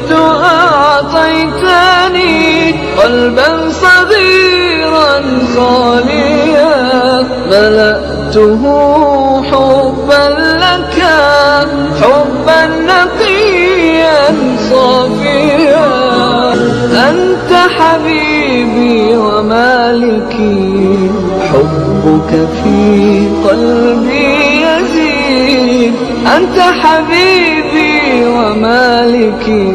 ولدت أعطيتني قلبا صغيرا خاليا ملأته حبا لك حبا نقيا صافيا. أنت حبيبي ومالكي حبك في قلبي يزيد. أنت حبيبي ومالكي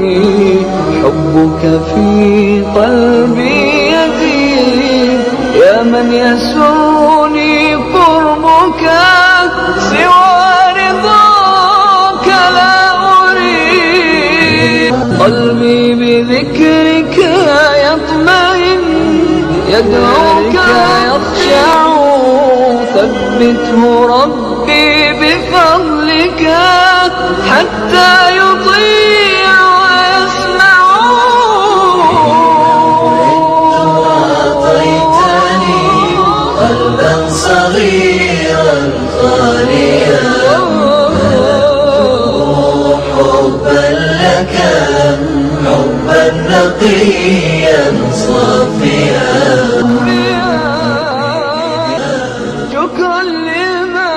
حبك في قلبي يزيد. يا من يسرني قربك سوى رضاك لا أريد. قلبي بذكرك يطمئن يدعوك يخشع ثبته ربي بفضلك حتى يطيع ويسمع. أعطيتني قلبا صغيرا خاليا حبا لك حبا نقيا صافيا. شكرا لما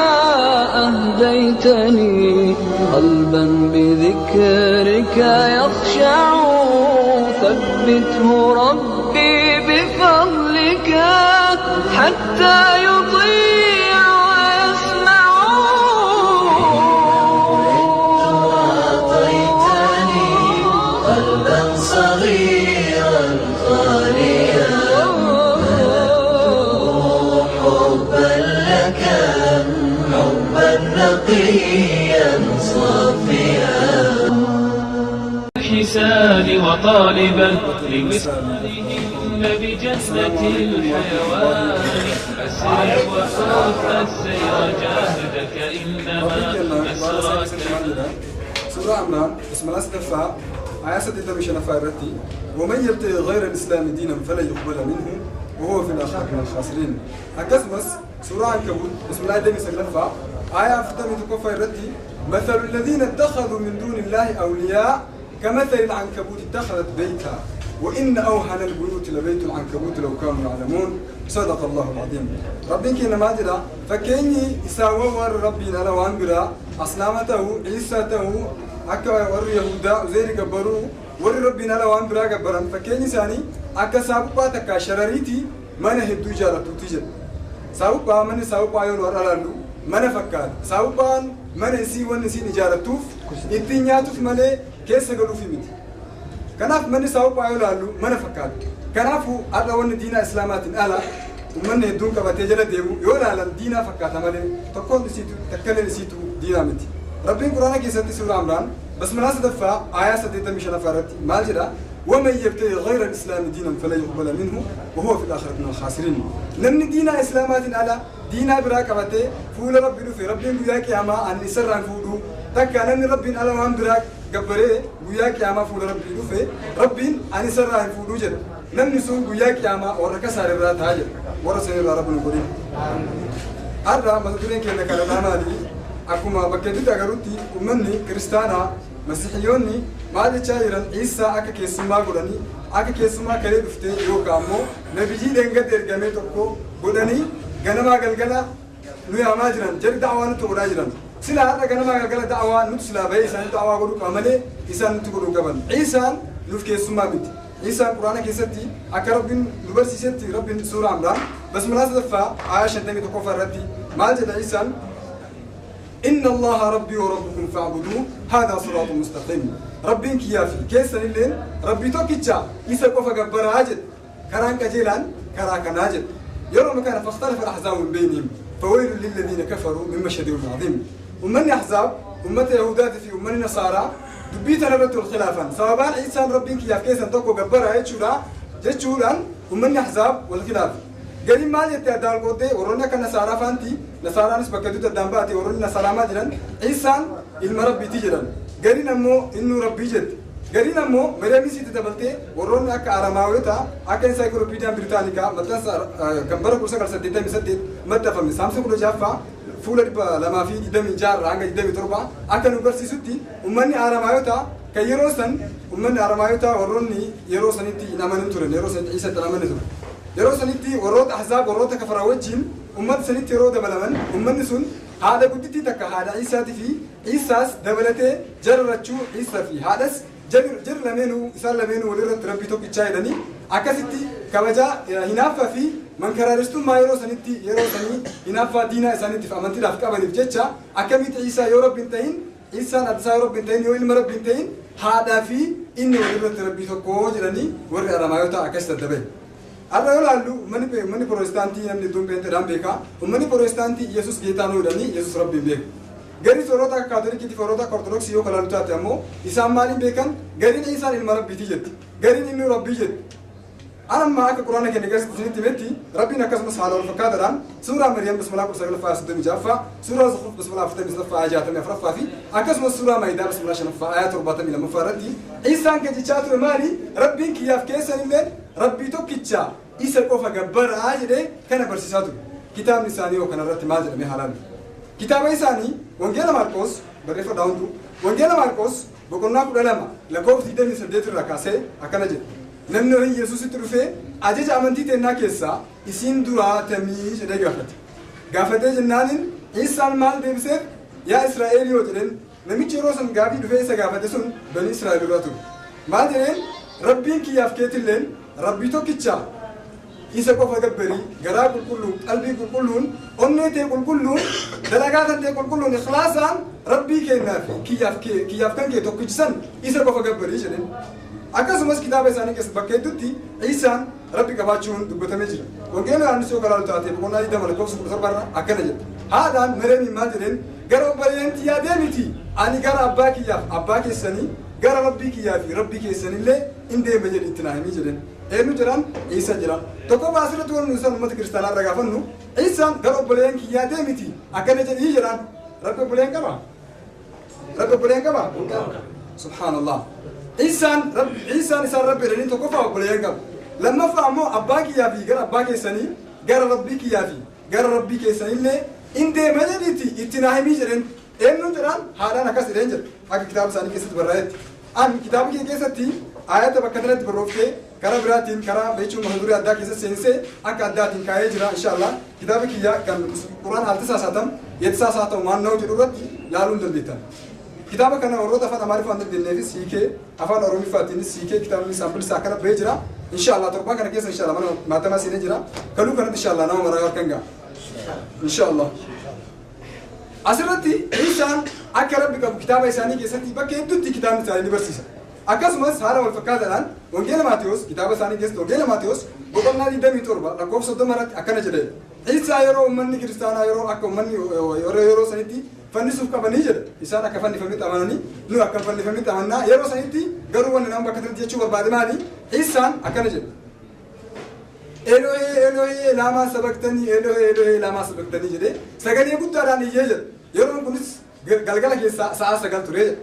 أهديتني قلبا بذكرك يخشع ثبته ربي بفضلك حتى يطيع ويسمع. أعطيتني قلبا صغيرا خاليا حبا لك حبا نقيا صافيا. الحسان وطالبا لوصالهن بجنة الحيوان. أسرع وخف السير جاهدك إنما أسرك. سورة عمران بسم الله 6 آية 65 irratti ومن يبتغي غير الإسلام دينا فلن يقبل منه وهو في الآخرة من الخاسرين. Akkasumas سورة عنكبوت بسم الله 29 آية 41 irratti مثل الذين اتخذوا من دون الله أولياء كمثل العنكبوت اتخذت بيتا وإن أوهن البيوت لبيت العنكبوت لو كانوا يعلمون. صدق الله العظيم. ربين كنا ماجدا فكيني إساوى ربي أنا وانبرا أصنامته عيسى akka warri Yahudaa Uzeyri gabbaruu warri Rabbiin ala waan biraa gabbaran fakkeenyi isaanii akka saaphuphaa takka sharariitii mana hedduu ijaarratuuti jedha. Saaphuphaa manni saaphuphaa yoo nu har'a ilaallu mana fakkaata. Saaphuphaan mana isii wanni isiin ijaarrattuuf ittiin nyaatuuf malee keessa galuufi miti. Kanaaf manni saaphuphaa yoo ilaallu mana fakkaata. Kanaafuu har'a wanni diinaa Islaamaatiin ala uummanni hedduun qabatee jala deemu yoo ilaalan diinaa fakkaata malee tokkoon isiitu takkaleen isiitu diinaa miti. Rabbiin Quraana keessatti suuraa Imraan basmalaa 3 aayaa 85 irratti maal jedha? ومن يبتغي غير الإسلام دينا فلن يقبل منه وهو في الآخرة من الخاسرين. نمني دينا إسلامات على دينا براكبته فول ربي في ربي وياك يا ما أن سرا فولو تكا نمني ربي على وهم براك قبره وياك يا ما فول ربي في ربي أن سرا فولو جد نمني سون وياك يا ما وركسر الرات هاجر ورسل رب الكريم. أرى مثلاً كنا كلامنا مالي akkuma bakka hedduutti agarrutti uummanni kiristaanaa masiixiyoonni maal jechaa jiran Iisaa akka keessummaa godhanii akka keessummaa kalee dhuftee yookaan ammoo nabiyyi dheengadde ergamee tokko godhanii ganamaa galgala nu yaamaa jiran jarri da'awaa nutti godhaa jiran. Sila har'a ganamaa galgala da'awaa nuti silaa bahee isaanii da'awaa godhuu qaba malee isaan nutti godhuu qaban. Iisaan nuuf keessummaa miti. Iisaan Quraana keessatti akka Rabbiin nu barsiisetti Rabbiin suuraa Imraan basmalaa 3 aayaa 51 irratti maal jedha Iisaan? إن الله ربي وربكم فاعبدوه هذا صراط مستقيم. ربي كيافي كيسن اللين ربي توكيتشا إيسا كوفا قبر عاجد كران كجيلان كرا كناجد يوم كان فاختلف الأحزاب من بينهم فويل للذين كفروا من مشهد يوم عظيم. ومن أحزاب أمة يهودات في أمة النصارى دبيت نبت الخلافا سوابان عيسى ربي كياف كيسن توكو قبر عاجد جتشوران ومن أحزاب والخلاف قال maal jettee addaan qooddee warroonni akka nasaaraa faanti nasaaraanis bakka hedduutti addaan baate warroonni nasaaraa maal jedhan Iisaan ilma rabbiiti jedhan gariin ammoo innuu rabbii jette gariin ammoo Maryamii itti dabaltee warroonni akka Aramaawota akka Insaayikloopiidiyaan Biritaanikaa maxxansa kan bara 1988 maxxanfame saamsa 16ffaa fuula 226 hanga 27 akka nu barsiisutti uummanni Aramaawota kan yeroo san Uummanni Aramaayotaa warroonni yeroo sanitti hin amanin turan, yeroo sanitti Iisatti hin amanin turan. Yeroo sanitti warroota Ahzaab warroota kafaraa wajjin uummata sanitti yeroo dabalaman uummanni sun haadha guddittii takka haadha Iisaatii fi Iisaas dabalatee jara lachuu Iisaa fi haadhas jarri lameenuu isaan lameenuu walirratti rabbii tokkichaa jedhanii akkasitti kabajaa hinaaffaa fi mankaraaristummaa yeroo sanitti yeroo sanii hinaaffaa diinaa isaaniitiif amantiidhaaf qabaniif jecha akkamitti Iisaa yoo rabbi hin ta'in Iisaan addisaa yoo rabbi hin ta'in yoo ilma rabbi hin ta'in haadhaa fi inni walirratti rabbii tokko jedhanii warri Aramaayotaa akkas daddabaye. Har'a yoo ilaallu uummanni Pirootestaantii namni hedduun Pheenxeedhaan beeka. Uummanni Pirootestaantii Yesuus geetaa nuu jedhanii Yesuus rabbiin beeku. Gariin warroota akka Kaatolikiitii fi warroota akka Ortodoksii yoo kalaalu taate ammoo isaan maaliin beekan gariin Iisaan ilma rabbiitii jetti. Gariin inni rabbii jetti. Anamma akka Quraana keenya keessatti isinitti himetti rabbiin akkasumas haala wal fakkaataadhaan suuraa Maryam bismillah 19 36ffaa, suuraa Zukhruf bismillah 43ffaa ayyaa 64ffaa fi akkasumas suuraa Maa'idaa bismillah 5ffaa ayyaa 72ffaa irratti Iisaan kan jechaa ture maali? Rabbiin kiyyaaf keessan illee rabbii tokkicha isa qofa gabbaraa jedhee kana barsiisaa ture. Kitaabni isaanii yoo kanarratti maal jedhamee haalaan? Kitaaba isaanii Wangeela Maarqos barreeffadhaa hunduu Wangeela Maarqos boqonnaa 12 lakkoofsa 28 irraa kaasee akkana jedha. Namni horii Yesuusitti dhufee ajaja amantii teennaa keessaa isiin duraa tamii jedhee gaafate. Gaafatee jennaaniin Iisaan maal deebiseef? Yaa Israa'eel yoo jedheen namichi yeroo san gaafii dhufee isa gaafate sun banii Israa'eel irraa ture. Maal jedheen? Rabbiin kiyyaaf keetilleen rabbii tokkicha isa qofa gabbarii garaa qulqulluun qalbii qulqulluun onnee ta'e qulqulluun dalagaa kan ta'e qulqulluun ikhlaasaan rabbii kennaa fi kiyyaaf kan kee tokkichisan isa qofa gabbarii jedheen. Akkasumas kitaaba isaanii keessatti bakka hedduutti Iisaan rabbi qabaachuun dubbatamee jira. Wangeela Yohaannis yoo kalaalu taate boqonnaa 20 lakkoofsa 17 irra akkana jedha. Haadhaan Maryamiin maal jedheen? Gara obboleeyyan tiyyaa deemiti ani gara abbaa kiyyaaf abbaa keessanii gara rabbii kiyyaa fi rabbii keessanillee in deema jedhi itti naa himii jedheen. Eenyu jedhaan? Iisa jedhaan. Tokkoffaa asirratti wanni isaan uummata kiristaanaa irra gaafannu Iisaan gara obboleeyyan kiyyaa deemiti akkana jedhii jedhaan. Rabbi obboleeyyan qabaa? Rabbi obboleeyyan qabaa? Subhaanallah. Iisaan isaan rabbi jedhanii tokkoffaa obboleeyyan qaba. Lammaffaa ammoo abbaa kiyyaa fi gara abbaa keessanii gara rabbii kiyyaa fi gara rabbii keessanillee in deema jedhiiti itti naa himii jedheen. Eenyuun jedhaan? Haadhaan akkas jedheen jedha. Akka kitaaba isaanii keessatti barraa'etti. Ani kitaaba kee keessatti ayata bakka kanatti barrooftee karaa biraatiin karaa jechuun mata duree addaa keessatti seensee akka addaatiin kaa'ee jira inshaallah. Kitaaba kiyya kan Quraan አልተሳሳተም የተሳሳተው ማን ነው jedhu irratti laaluu hin dandeettan. Kitaaba kana warroota afaan Amaariffaa hin dandeenyeefis hiikee afaan Oromiffaatiinis hiikee kitaabni saampilii isaa akkana bahee jira. Inshaallah torbaan kana keessa inshaallah mana maatamaa seenee jira. Kaluu kanatti inshaallah nama maraa harkan ga'a. Inshaallah. Asirratti Iisaan akka rabbi qabu kitaaba isaanii keessatti bakka hedduutti kitaabni isaanii ni barsiisa. Akkasumas haala wal fakkaataadhaan Wangeela Maatewos kitaaba isaanii keessatti Wangeela Maatewos boqonnaa 27 lakkoofsa 30 irratti akkana jedhe. Iisaa yeroo uummanni kiristaanaa yeroo akka uummanni yeroo sanitti fannisuuf qabanii jedha. Isaan akka fannifamitti amananii nu akka fannifamitti amannaa yeroo sanitti garuu wanni nama bakka kanatti jechuu barbaade maali? Iisaan akkana jedha. Elohee Elohee laamaa sabaktanii Elohee Elohee laamaa sabaktanii jedhee sagalee guddaadhaan iyyee jedha. Yeroon kunis galgala keessaa sa'a 9 ture jedha.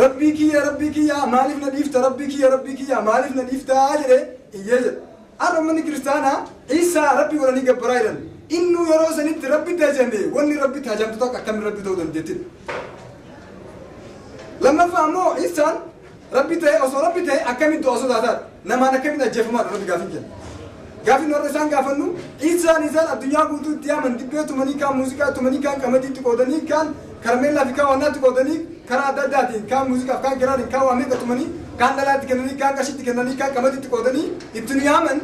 Rabbii kiyya maaliif na dhiifta rabbii kiyya maaliif na dhiiftaa jedhee iyyee jedha. Har'a uummanni kiristaanaa Iisaa rabbii godhanii gabbaraa jedhan. Innuu yeroo sanitti rabbi taajame wanni rabbi taajamtu tokko akkamiin rabbi ta'uu dandeettidha. Lammaffaa ammoo Iisaan rabbi ta'e osoo rabbi ta'e akkamitti du'a sodaataadha. Namaan akkamitti ajjeefamaadha rabbi gaafin kenna. Gaafin warra isaan gaafannu Iisaan isaan addunyaa guutuu itti yaaman dibbee tumanii kaan muuziqaa tumanii kaan qamadiitti qoodanii kaan karameellaa fi kaan wannaatti qoodanii karaa adda addaatiin kaan muuziqaaf kaan kiraatiin kaan waa meeqa tumanii kaan dhalaatti kennanii kaan qarshiitti kennanii kaan qamadiitti qoodanii itti nu yaaman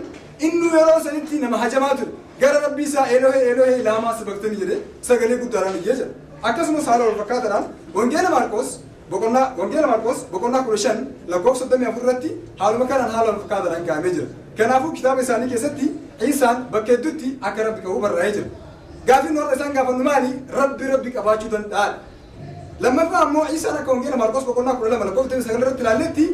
innuu yeroo sanitti nama hajamaa ture. Gara rabbii isaa Elohee Elohee laamaa sabaktanii jedhee sagalee guddaadhaan iyyee jira. Akkasumas haala wal fakkaataadhaan Wangeela Maarqos boqonnaa 15 lakkoofsa 34 irratti haaluma kanaan haala wal fakkaataadhaan kaa'amee jira. Kanaafuu kitaaba isaanii keessatti Iisaan bakka hedduutti akka rabbi qabu barraa'ee jira. Gaafiin warra isaan gaafannu maali? Rabbi rabbi qabaachuu danda'a. Lammaffaa ammoo Iisaan akka Wangeela Maarqos boqonnaa 12 lakkoofsa 9 irratti ilaalletti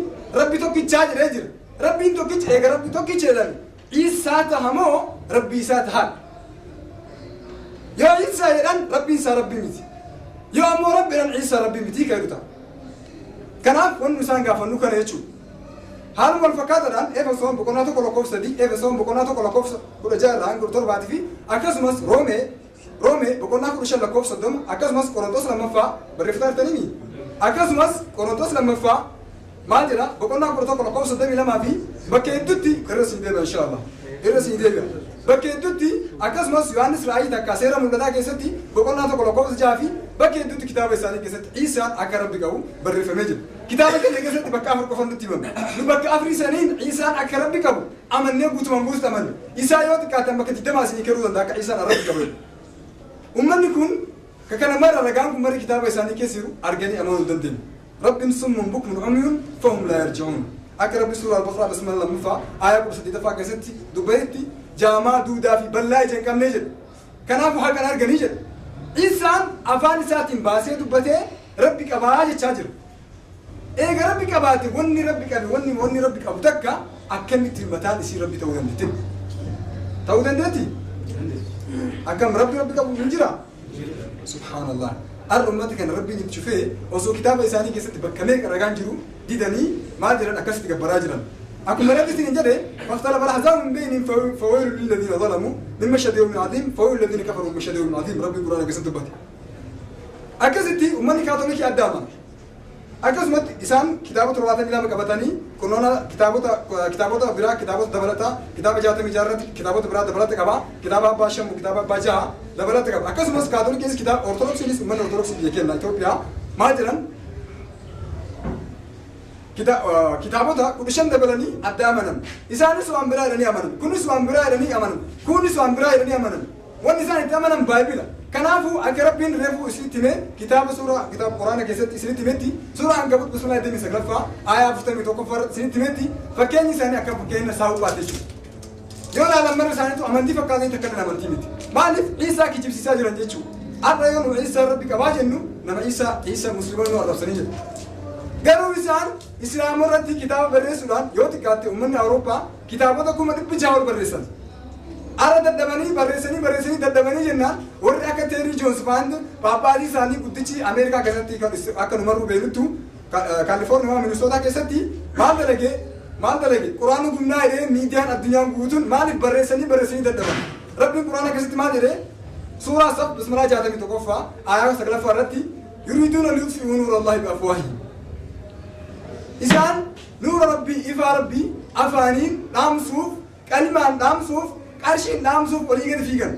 rabbi tokkichaa jedhee jira. Rabbiin tokkicha eega rabbi tokkicha jedhame. Iisaa tahamoo rabbi isaa tahaa. Yoo Iisaa jedhan rabbiin isaa rabbi miti. Yoo ammoo rabbi jedhan Iisaa rabbi miti kan jedhu ta'a. Kanaaf wanni isaan gaafannu kana jechuudha. Haaluma wal fakkaataadhaan Efesoon boqonnaa 1 lakkoofsa 3, Efesoon boqonnaa 1 lakkoofsa 16 irraa hanga 17 fi akkasumas Roomee boqonnaa 15 lakkoofsa 30 akkasumas Qorontos lammaffaa barreeffataa jirtanii akkasumas Qorontos lammaffaa Maal jedha? Boqonnaa 11 lakkoofsa 32 fi bakka hedduutti irra siin deebi'a inshaallah. Irra siin deebi'a. Bakka hedduutti akkasumas Yohaannis Raa'ii takka seera mul'ataa keessatti boqonnaa 1 lakkoofsa 6 fi bakka hedduutti kitaaba isaanii keessatti Iisaan akka Rabbi qabu barreeffamee jira. Kitaaba keenya keessatti bakka 4 qofa nutti himame. Nu bakka 4 saniin Iisaan akka Rabbi qabu amannee guutumaan guututti amanne. Isaa yoo xiqqaatan bakka 20 isinii kennuu danda'a akka Iisaan Rabbi qabu. Uummanni kun kana mara ragaan kun mara kitaaba isaanii keessa jiru arganii amanuu hin dandeenye. Rabbiin summun bukmun umyun fahum laa yarji'uun. Akka Rabbi suuraa Al-Baqaraa basmala 2ffaa aayaa 18ffaa keessatti dubbatetti jaamaa duudaa fi bal'aa ija hin qabnee jedhe. Kanaafuu haqan arganii jedhe. Isaan afaan isaatiin baasee dubbatee Rabbi qabaa jechaa jira. Eega Rabbi qabaate wanni Rabbi qabe wanni Rabbi qabu takka akkamitti mataan isii Rabbi ta'uu dandeetti? Ta'uu dandeetti? Akkam Rabbi Rabbi qabu hin jira? Subhaanallah. Har'a uummata kana Rabbiin itti cufee osoo kitaaba isaanii keessatti bakka meeqa ragaan jiru didanii maal jedhan akkasitti gabbaraa jiran. Akkuma Rabbi isin jedhe فاختلف الأحزاب من بينهم فويل للذين ظلموا من مشهد يوم عظيم فويل للذين كفروا من مشهد يوم عظيم. Rabbi Quraana keessatti dubbate. Akkasitti uummanni Kaatolikii adda amana. Akkasumatti isaan kitaaba 72 qabatanii kunoona kitaabota biraa kitaabota dabalataa kitaaba 66 irratti kitaabota biraa dabalata qaba. Kitaaba abbaa 5 kitaaba abbaa 6 dabalata qaba. Akkasumas Kaatolikiinis kitaaba Ortodoksiinis uummanni Ortodoksii biyya keenya Itoophiyaa maal jedhan kitaabota 15 dabalanii adda amanan. Isaanis waan biraa jedhanii amanan. Kunis waan biraa jedhanii amanan. Kunis waan biraa jedhanii amanan. Wanni isaan itti amanan Baayibila. Kanaafuu akka Rabbiin reefuu isinitti hime kitaaba suuraa kitaaba Quraana keessatti isinitti himetti suuraa Ankabut bismillah 29ffaa aayaa 41ffaa irratti isinitti himetti fakkeenyi isaanii akka fakkeenya saawwaati jechuudha. Yoo ilaalan marri isaaniitu amantii fakkaatanii takka illee amantii miti. Maaliif Iisaa kijibsiisaa jiran jechuudha. Har'a yoo nu Iisaa Rabbi qabaa jennu nama Iisaa musliimonni nu arrabsanii jiru. Garuu isaan Islaama irratti kitaaba barreessuudhaan yoo xiqqaatte uummanni Awurooppaa kitaabota 600,000 ol barreessan. Har'a dadhabanii barreessanii dadhabanii jennaan warri akka Teerii Joons fa'aan paappaasii isaanii guddichi Ameerikaa keessatti akka numarruu beeknuttu Kaalifoorniyaa Minisootaa keessatti maal dalage Quraanni gumnaa jedhee miidiyaan addunyaan guutuun maaliif barreessanii dadhaban. Rabbiin Quraana keessatti maal jedhee suuraa Saf bismillah 61ffaa aayaa 9ffaa irratti yuriiduuna liyutfi'uu nuura Allaahi bi'afwaahihim. Isaan nuura Rabbii ifaa Rabbii afaaniin dhaamsuuf qalmaan dhaamsuuf qarshiin dhaamsuuf olii gadi fiigan.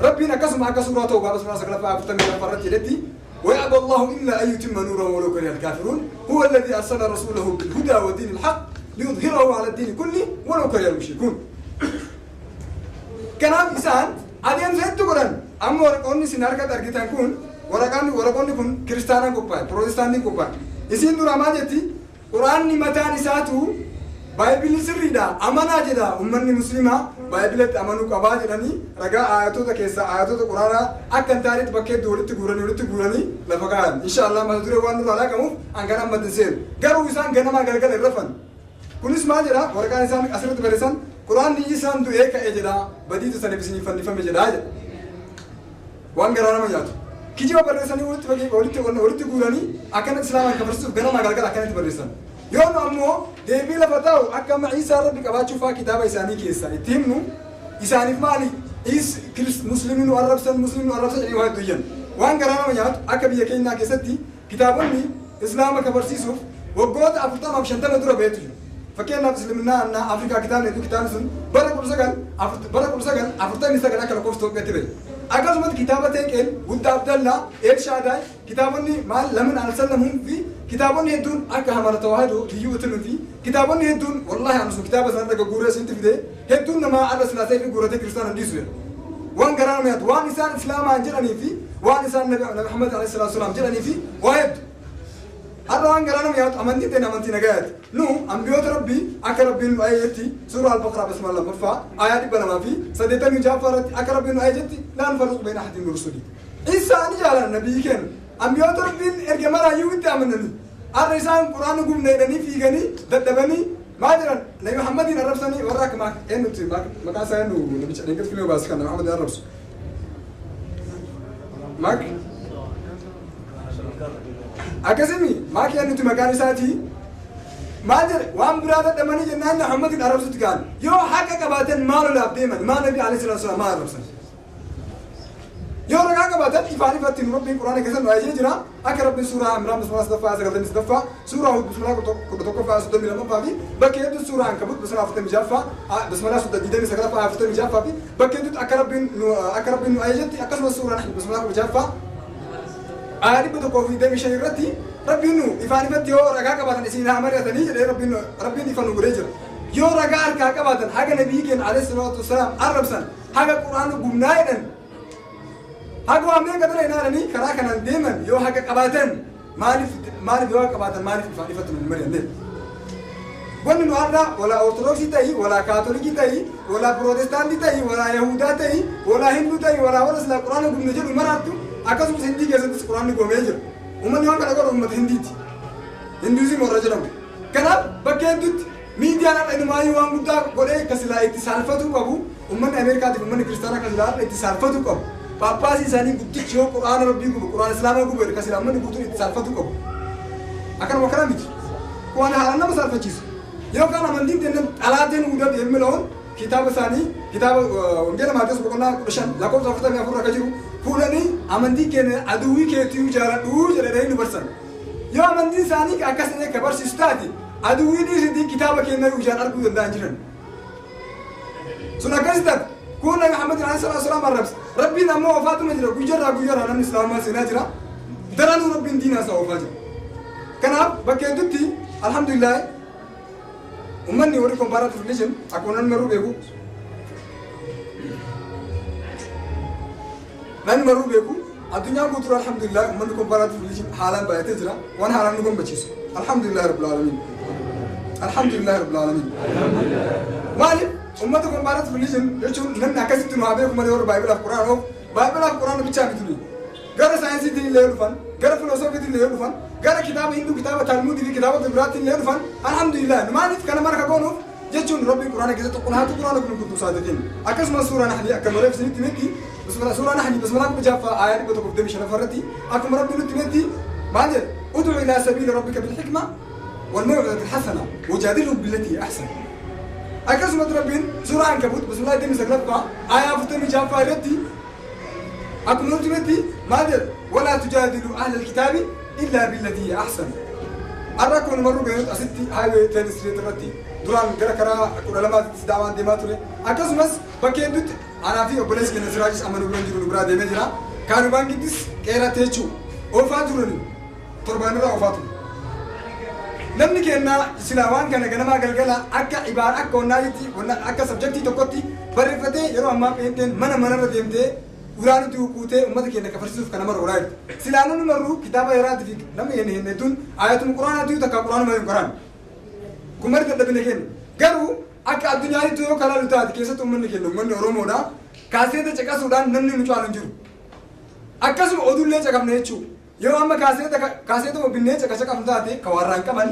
Rabbiin akkasuma akka suuraa Tawbaa bismillah 9ffaa 42 irratti jedhetti ويأبى الله إلا أن يتم نوره ولو كره الكافرون هو الذي أرسل رسوله بالهدى ودين الحق ليظهره على الدين كله ولو كره المشركون. Kanaaf isaan adeemsa hedduu godhan amma waraqoonni isin harkatti argitan kun waraqoonni kun kiristaanaan qophaa'e pirootestaantiin qophaa'e. Isin dura maal jetti Quraanni mataan isaatu Baaybilii sirriidha amanaa jedha uummanni musliimaa Baayibilatti amanuu qabaa jedhanii ragaa aayatoota keessaa aayatoota Quraanaa akka hin taanetti bakka hedduu walitti guuranii lafa kaa'an. Inshaallah mata duree waan nurraa laaqamuuf an kana ammatti hin seenu. Garuu isaan ganamaa galgala hin rafan. Kunis maal jedha waraqaan isaan asirratti barreessan Quraanni isaan du'ee ka'e jedha badiitu saniif isinii fannifame jedha jedha. Waan garaa nama nyaatu. Kijiba barreessanii walitti guuranii akkanatti Islaamaan kafarsiisuuf ganamaa galgala akkanatti barreessan. Yoo nu ammoo deebii lafa taa'u akka amma Iisaa Rabbi qabaachuu fa'aa kitaaba isaanii keessaa itti himnu isaaniif maali musliimni nu arrabsan jedhanii waa hedduu iyyan. Waan garaa nama nyaatu akka biyya keenyaa keessatti kitaabonni Islaama kafarsiisuuf waggoota 40 fi 50 dura baheetu jiru. Fakkeenyaaf Islaaminaa annaa Afrikaa kitaabni hedduu kitaabni sun bara 1949 akka lakkoofsa Itoophiyaatti bahe. Akkasumas kitaaba Teeqeel, Guddaa Abdallaa, El Shaadaay, kitaabonni maal lamin al-sallamuun fi kitaabonni hedduun akka Hamara Tawaahidoo, Liyyuu Utiluu fi kitaabonni hedduun wallaahi ani sun kitaaba sana dhaga guuree isinitti fide hedduun namaa alla silaasee fi guuratee kiristaana hin dhiisu jedha. Waan garaa nama nyaatu waan isaan Islaamaan jedhanii fi waan isaan Nabi Muhammad alayhi salaatu wasalaam jedhanii fi waa hedduu. Har'a waan garaa nama nyaatu amantiin ta'e amantii nagayaati. Nu ambiyoota Rabbii akka Rabbiin nu ajajetti suuraa Al-Baqaraa basmala 2ffaa aayaa 286 irratti akka Rabbiin nu ajajetti laa nufarriqu bayna ahadin min rusuli. Isaan jaalan nabiyyi keenya. Ambiyoota Rabbiin erga maraayyuu itti amananii. Har'a isaan Quraana gubna jedhanii fiiganii dadhabanii maal jedhan Nabi Muhammadiin arrabsanii warra akka eenyutti maqaa isaa eenyu namicha dheengaddi fiilmii baase kan Nabi Muhammadiin arrabsu. Maak akkasimi maak eenyutti maqaan isaatii maal jedhe waan biraa dadhabanii jennaan Nabi Muhammadiin arrabsutti ka'an yoo haqa qabaatan maal olaaf deeman maal Nabi alayhi salaatu wasalaam maal arrabsan yoo ragaa qabaatan ifaan ifatti nu Rabbiin Quraana keessatti nu ajajee jira. Akka Rabbiin suuraa Imraan bismillah sadaffaa 98ffaa, suuraa Hud bismillah 11ffaa 32ffaa fi bakka hedduu suuraa Ankabut bismillah 46ffaa, bismillah 29ffaa 46ffaa fi bakka hedduutti akka Rabbiin nu ajajetti akkasumas suuraa Nahl bismillah 16ffaa aayaa 125 irratti Rabbiin nu ifaan ifatti yoo ragaa qabaatan isin haa mari'atanii jedhee Rabbiin ifa nu godhee jira. Yoo ragaa harkaa qabaatan haga nabiyyi keenya alayhi salaatu wassalaam arrabsan, haga Quraana gubnaa jedhan, haga waan meeqa dhala ilaalanii karaa kanaan deeman yoo haga qabaatan maaliif yoo haga qabaatan maaliif ifaan ifatti nu mari'anne? Wanni nu har'a walaa Ortodoksii ta'ii, walaa Kaatolikii ta'ii, walaa Pirootestaantii ta'ii, walaa Yahudaa ta'ii, walaa Hinduu ta'ii, walaa warra silaa Quraana gubne jedhu maraattu akkasumas Hindii keessattis Quraanni gubamee jira. Uummanni waan kana godhu uummata Hindiiti. Hinduuzim warra jedhamu. Kanaaf bakka hedduutti miidiyaan har'a inumaayyuu waan guddaa godhee akka silaa itti saalfatuu qabu, uummanni Ameerikaatiif uummanni Kiristaanaa akka silaa har'a itti saalfatuu qabu. Paappaasii isaanii guddichi yoo Quraana Rabbii gubu, Quraana Islaamaa gubu akka silaa uummanni guutuun itti saalfatuu qabu. Akkanuma kana miti. Waan haalaan nama saalfachiisu. Yookaan amantiin kennan xalaateen hudhaa የሚለውን kitaaba isaanii kitaaba Wangeela Maatewos boqonnaa 15 lakkoofsa 44 akka jiru fuudhanii amantii keenya aduwwii keetii jaaladhuu jedhanii nu barsan. Yoo amantiin isaanii akkas ta'e akka barsiisu taate aduwwiin isiitii kitaaba keenya ijaan arguu danda'an jiran. Sun akkas taate kun Nabi Muhammad alayhi salaatu wassalaam arrabsa. Rabbiin ammoo ofaatuma jira guyyaarraa guyyaarraa namni Islaamaa seenaa jira. Daranuu Rabbiin diinaa isaa oofaa jira. Kanaaf bakka hedduutti alhamdulillah uummanni warri comparative religion akkuma namni maruu beeku namni maruu beeku addunyaan guutuu alhamdulillah uummanni comparative religion haalaan baay'atee jira waan haalaan nu gammachiisu alhamdulillah rabbil alamin alhamdulillah rabbil alamin. Maaliif uummata comparative religion jechuun namni akkasitti nu haa beeku malee warra Baayibilaaf Quraan oofu Baayibilaaf Quraan bichaa miti nuyi gara saayinsiitiin illee yoo dhufan gara filosoofiitiin illee yoo dhufan gara kitaaba Hinduu kitaaba Talmuudii fi kitaabota biraatiin illee dhufan alhamdulillah maaliif kana mara goonuuf jechuun Rabbiin Quraana keessatti qul haatu Quraana kun kuntum saadiqiin akkasumas suuraa Nahlii akka mareef isinitti himetti bismillah suuraa Nahlii bismillah 16ffaa aayaa 125 irratti akkuma Rabbiin nutti himetti maal jedha ud'u ilaa sabiila rabbika bilhikma والموعظة الحسنة وجادلهم بالتي هي أحسن. akkasumas Rabbiin suuraa Ankabut bismillah 29ffaa aayaa 46ffaa irratti akkuma nutti himetti maal jedha walaa tujaadilu ahla alkitaabi إلا بالتي هي أحسن. Har'a kun maruu beeknu asitti highway 10 street irratti duraan gara karaa 12 daawaan deemaa ture. Akkasumas bakka hedduutti anaa fi obboleessi keenya Siraajis amma nu bira jiru nu biraa deemee jira. Kaanubaangittis qeerate jechuudha. Oofaa turani torbaanirraa oofaa ture. Namni keenya silaa waan kana ganamaa galgala akka ibaara akka onnaatitti akka sabjektii tokkotti barreeffatee yeroo ammaa pheenteen mana manarra deemtee uraanitti huquutee uummata keenya kafarsiisuuf kana mara oolaa jirti. Silaa namni maruu kitaaba yeraatii fi namni keenya hin hedduun ayatuma Quraanaati takka Quraanuma hin qoraan. Kun mari dadhabina keenya. Garuu akka addunyaatti yoo kalaalu taate keessatti uummanni keenya uummanni Oromoodha. Kaaseeta caqasuudhaan namni nu caalu hin jiru. Akkasuma oduullee caqabna jechuudha. Yoo amma kaaseetuma binnee caqasaqabnu taate ka warraan qaban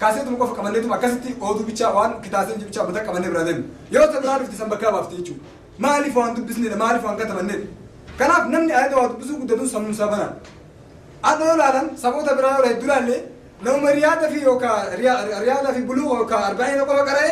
kaaseetuma qofa qabanneetuma akkasitti oduu bichaa waan kitaaseen bichaa mataa qabannee biraa deemna. Yoo ta'e biraa dhufti san bakkaa baafte jechuudha. Maaliif waan dubbisnedha maaliif waan katabannedha. Kanaaf namni ayata waa dubbisuu guddatuun sammuun isaa banaan. Adda yoo ilaalan saboota biraa yoo hedduu ilaalle nama riyaada fi yookaan riyaada fi buluu yookaan arba'iina qofa qara'e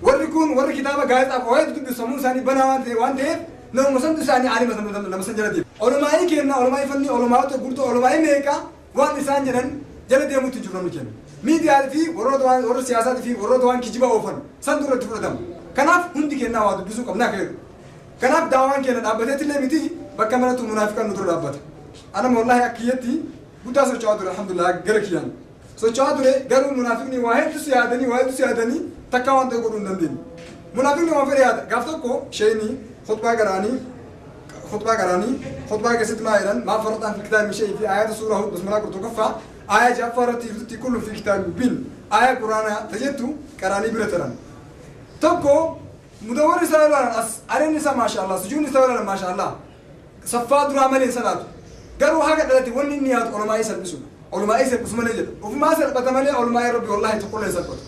warri kun warri kitaaba gaazexaaf waa hedduu dubbisu sammuun isaanii banaa waan ta'eef nama santu isaanii aalima nama san jala deema. Olumaayii kenna olumaayii fanni olumaayota gurguddaa olumaayii meeqa waan isaan jedhan jala deemuutti jiru namni kenna. Miidiyaa fi warroota waan warra siyaasaatii fi warroota waan kijiba oofan san dura itti fudhatama. Kanaaf hundi kennaa waa dubbisuu qabna akka jedhu. Kanaaf daawaan keenya dhaabbateetti illee miti bakka manatti munaafiqaan nu dura dhaabbata. Ana wallahi akka kiyyatti guddaa socho'aa ture alhamdulillah gara kiyyaan. Socho'aa ture garuu munaafiqni waa hedduu yaadanii waa hedduu yaadanii takka waan ta'e godhuu hin dandeenye. Munaafiqni waan fedhe yaada. Gaaf tokko sheeyni khutbaa qaraanii khutbaa keessatti maa jedhan maa farraxaan fi kitaabni shay'in fi ayata suuraa Hud bismillah 11ffaa aayaa 6ffaa irratti jirtutti kullu fi kitaabin mubin aayaa Quraanaa tajettu qaraanii bira taran. Tokko mudawwarri isaa ilaalan as areen isaa maashaallah sujuudni isaa ilaalan maashaallah saffaa duraa malee salaatu garuu haga dhalate wanni inni yaadu olumaa'ii salphisuudha. Olumaa'ii salphisu malee jedha. Ofumaa salphata malee olumaa'ii Rabbi wallahi tokkollee salphatu.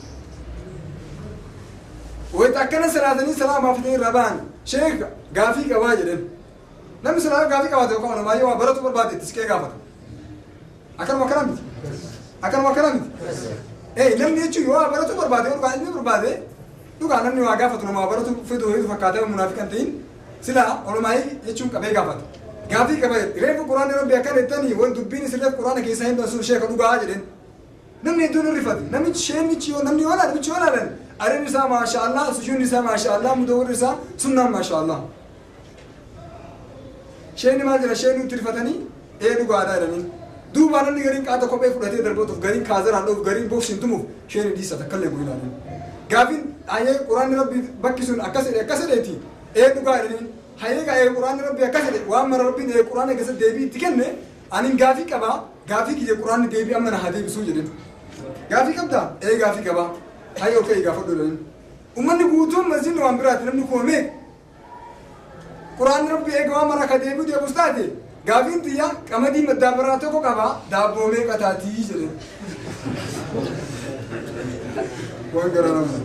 Wayita akkana salaatanii salaama baafatanii irraa ba'an sheeka gaafii qabaa jedhan. Namni silaa gaafii qabaate yookaan olumaa'ii waa baratu barbaade itti siqee gaafata. Akkanuma akkana miti. Akkanuma akkana miti. Namni jechuun yoo waa baratu barbaade yookaan ilmi barbaade dhugaa namni waa gaafatu nama waa baratu fedhu hedduu fakkaatee munaafiqan ta'in silaa olumaa'ii jechuun qabee gaafata. Gaafii qaba reefu quraanni rabbi akkana jettanii waan dubbiin isin reefu quraana keessaa hin sun sheeka dhugaa jedheen. Namni hedduun hin rifate. Namichi sheenichi yoo namni yoo namichi yoo laalan areerri isaa maasha Allah, sujuudni isaa maasha Allah, mudawwarri isaa sunnaan maasha Allah. Sheeni maal jedha sheeni nutti rifatanii ee dhugaadha jedhanii. Duuba namni gariin qaata kophee fudhatee darbatuuf gariin kaazaraan dhuuf gariin boksiin tumuuf sheeni dhiisa takkallee bu'inaan. Gaafiin ayee quraanni rabbi bakki sun akkas jedhe akkas jedheeti ee dhugaa jedhanii. Hayee ee quraanni rabbi akkas jedhe waan mara rabbiin ee quraana keessatti deebii itti kenne anin gaafii qabaa gaafii kiyya quraanni deebii amma na haa deebisuu jedheen. Gaafii qabdaa? Ee gaafii qabaa. Hayee ol ka'ii gaafadhu jedhanii. Uummanni guutuun masjidni waan biraati namni kuma meeqa? Quraanni rabbi eega waan mara ka deebi'u deebus taate gaafiin xiyya qamadii maddaabaraa tokko qaba daabboo meeqa taatii jedheen. Waan gara nama.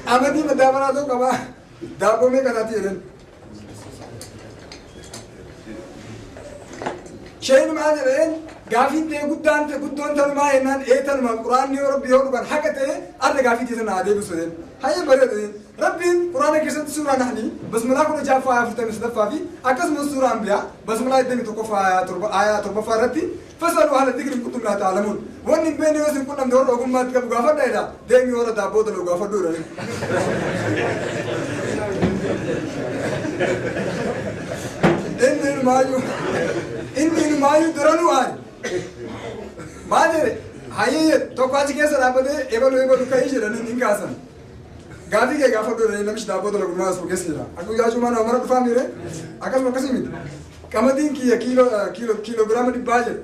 Qamadii maddaabaraa tokko qaba daabboo meeqa taatii jedheen. Sheen maal jedheen gaafiin ta'e guddaan ta'e guddoon tanumaa jennaan ee tanuma quraanni yoo rabbi yoo dhugan haqa ta'e arra gaafii ta'e sana haa deebisu jedheen. Hayyee bareeda jedheen. Rabbiin quraana keessatti suuraa Nahlii basmalaa 16 aayaa 43 fi akkasumas suuraa Anbiyaa basmalaa 21 aayaa 7 irratti fasalu ahla dhikri in kuntum laa ta'lamuun. Wanni hin beekne yoo isin qunnamte warra ogummaatti qabu gaafadha jedha. Deemii warra daabboo dalagu gaafadhu jedhanii. Inni inumaayyuu daranuu aari. Maal jedhe hayyee tokko achi keessa dhaabbatee ebalu ebalu ka'ii jedhanii hin kaasan. Gaafii kee gaafadhu jedhanii namichi daabboo dalagu maas keessa jira. Akka guyyaa cuumaa nama mara dhufaa miire akkasuma akkasii miti. Qamadiin kiyya kiiloogiraama 100 jedhe.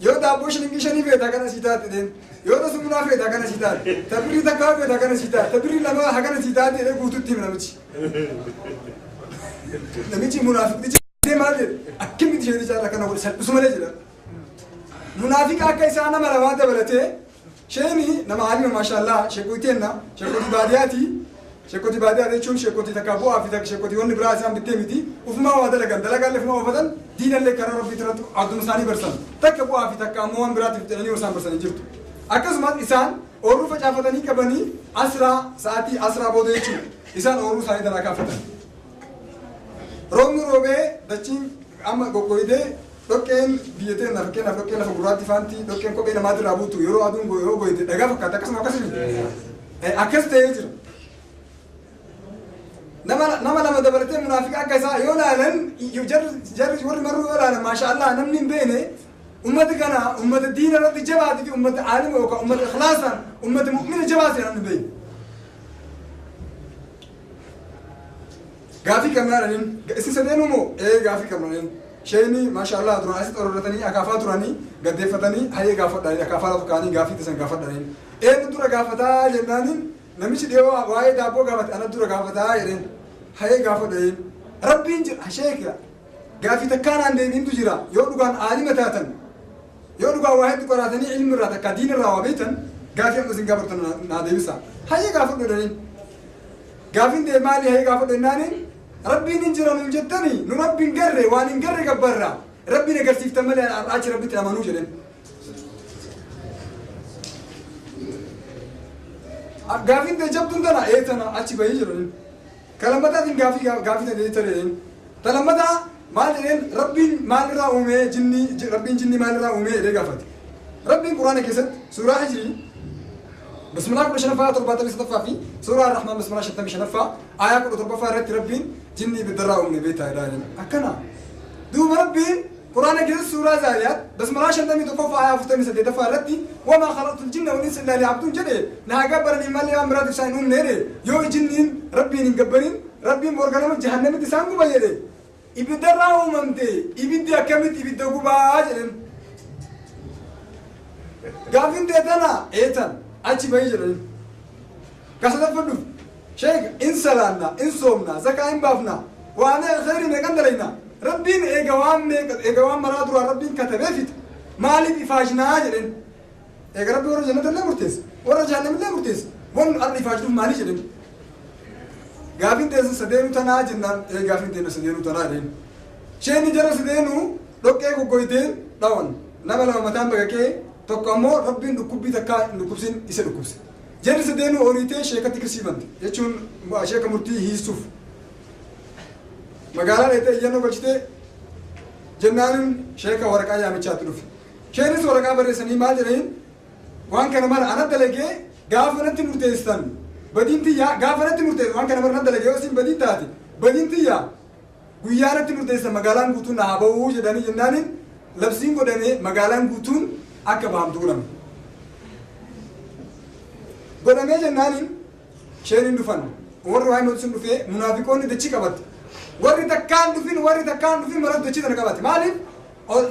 Yoo daabboo shilingii 5 feeta kana sii taate jedheen. Yoo tasumunaa feeta kana sii taate. Tabirrii takkaa feeta kana sii taate. Tabirrii lama hakana sii taate jedhee guutuutti hime namichi. Namichi munaafiqtichi maal jedhe akkamitti ishee caala kana godhe salphisu malee jedha. Munaafiqa akka isaa nama lamaa dabalatee sheeni nama aalima maashaallah sheekoteenna sheekotii baadiyyaati. Sheekotii baadiyyaa jechuun sheekotii takka bu'aa fi takka sheekotii wanni biraa isaan bittee miti ufumaa waa dalagan dalagaallee ufumaa oofatan diinallee karaa rabbii irratti adduma isaanii barsan takka bu'aa fi takka ammoo waan biraatiif jedhanii isaan barsanii jirtu. Akkasumas isaan oorruu facaafatanii qabanii asraa sa'aatii asraa booda jechuudha isaan oorruu isaanii danaa kaafatan. Roobni roobee dachiin amma goggoyitee dhoqqeen biyya teenya fakkeenyaaf dhoqqeen lafa gurraatti faanti dhoqqeen kophee namaatirraa buutu yeroo aduun yoo goyite dhagaa fakkaata akkasuma akkasii akkas ta'ee jira. Nama lama dabalatee munaafiqa akka isaa yoo laalan jarri warri marruu yoo laalan maasha Allah namni hin beekne ummata kana ummata diina irratti jabaatii fi ummata aalima yookaan ummata ikhlaasaan ummata mu'mina jabaatee namni hin beekne. Gaafii qabnaa jedhaniin isin sadeenuu moo ee gaafii qabna jedhaniin sheeni maasha Allah duraan asitti ororratanii akaafaa turanii gaddeeffatanii hayyee gaafadhanii akaafaa lafa kaanii gaafii tasan gaafadhaniin eenyu dura gaafataa jennaaniin namichi dhiyoo waa'ee daabboo gaafate ana dura gaafataa jedheen hayyee gaafadhaniin rabbiin jira sheeka gaafii takkaan deebiintu jira yoo dhugaan aalima taatan yoo dhugaan waa hedduu qoraatanii ilmi irraa takka diin irraa waa beektan gaafii amma isin gaafattan naa deebisa hayyee gaafadhu jedhaniin gaafiin deemaa maali hayyee gaafadhu jennaaniin rabbiin hin jira nuun jettanii nu rabbiin garre waan hin garre gabbarra rabbiin agarsiiftan malee achi rabbitti amanuu jedhen. Gaafiin ta'e jabduun tana ee tana achi bahii jedhaniin. Kalammataatiin gaafii gaafii ta'e jedhaniin. Talammataa maal jedheen rabbiin maalirraa uumee jinni rabbiin jinni maalirraa uumee jedhee gaafate. Rabbiin quraana keessatti suuraa Hijrii bismillah 15 73 fi suuraa Ar-Rahmaan bismillah 55 aayaa 17 irratti rabbiin jinni ibiddarraa uumne beektaa jedha. Akkana. Duuba rabbiin quraana keessatti suuraa Zaariyaat bismillah 51 aayaa 48 irratti wamaa khalaqtul jinna wal insa illaa liya'buduun jedhe naa gabbaranii malee waan biraatiif isaan hin uumne jedhe yoo jinniin rabbiin hin gabbarin rabbiin borganama jahannamitti isaan guba jedhe ibiddarraa uumamte ibiddi akkamitti ibidda gubaa jedhen. Gaafiin ta'e tana eetan achi bahii jedhani. Kasadaffadhuuf sheek in salaanna in soomna zakaa hin baafna waa meeqa khayrii meeqan dalayna rabbiin eega waan meeqa eega waan maraa duraan rabbiin katabee fixa maaliif ifaajnaa jedhen eega rabbi warra jannata illee murteessa warra jahannam illee murteessa wanni arra ifaajnuuf maali jedhen gaafiin teessa sadeenuu tanaa jennaan ee gaafiin teessa sadeenuu tanaa jedhen sheeni jara sadeenuu dhoqqee goggoyteen dhawan nama lama mataan baqaqee tokko ammoo rabbiin dhukkubbii takkaa hin dhukkubsin isa dhukkubse. Jarri sadeenuu horiitee sheekatti kirsiifamte jechuun sheeka murtii hiisuuf. Magaalaa dheetee iyyannoo galchitee jennaanin sheeka waraqaa yaamichaatti dhufe. Sheenis waraqaa barreessanii maal jedhaniin waan kana mara ana dalagee gaafa natti murteessan badiin tiyyaa gaafa natti murteessan waan kana mara na dalagee yoo isin badiin taate badiin tiyyaa guyyaa natti murteessan magaalaan guutuun na haa ba'uu jedhanii jennaanin labsiin godhamee magaalaan guutuun akka bahamtu godhame. Godhamee jennaanin sheeniin dhufan warri waa'ee mootii sun dhufee munaafiqoonni dachii qabatte. Warri takkaan dhufin mara dachii tana qabatte. Maaliif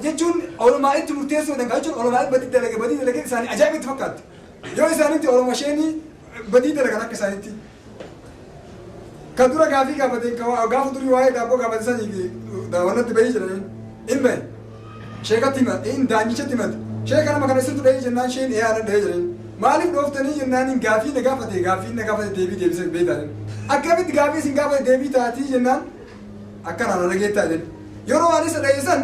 jechuun olumaa itti murteessuu danda'a jechuun olumaa badii dalagee isaanii ajaa'iba itti fakkaatti. Yoo isaanitti oluma sheenii badii dalagan akka isaanitti. Kan dura gaafii gaafate gaafa durii waa'ee daabboo gaafate sanii daawwannatti bahii jedhanii hin bahe. Sheekatti himate hin daanyichatti himate. Sheeka nama kana isintu dhahee jennaan sheen eeyaana dhahee jedhanii. Maaliif dhooftanii jennaan gaafii na gaafate deebii deebisee beektaa. Akkamitti gaafii isin gaafate deebii taatii jennaan akkanaan dhageettaa jedhan. Yeroo waan isa dhahe san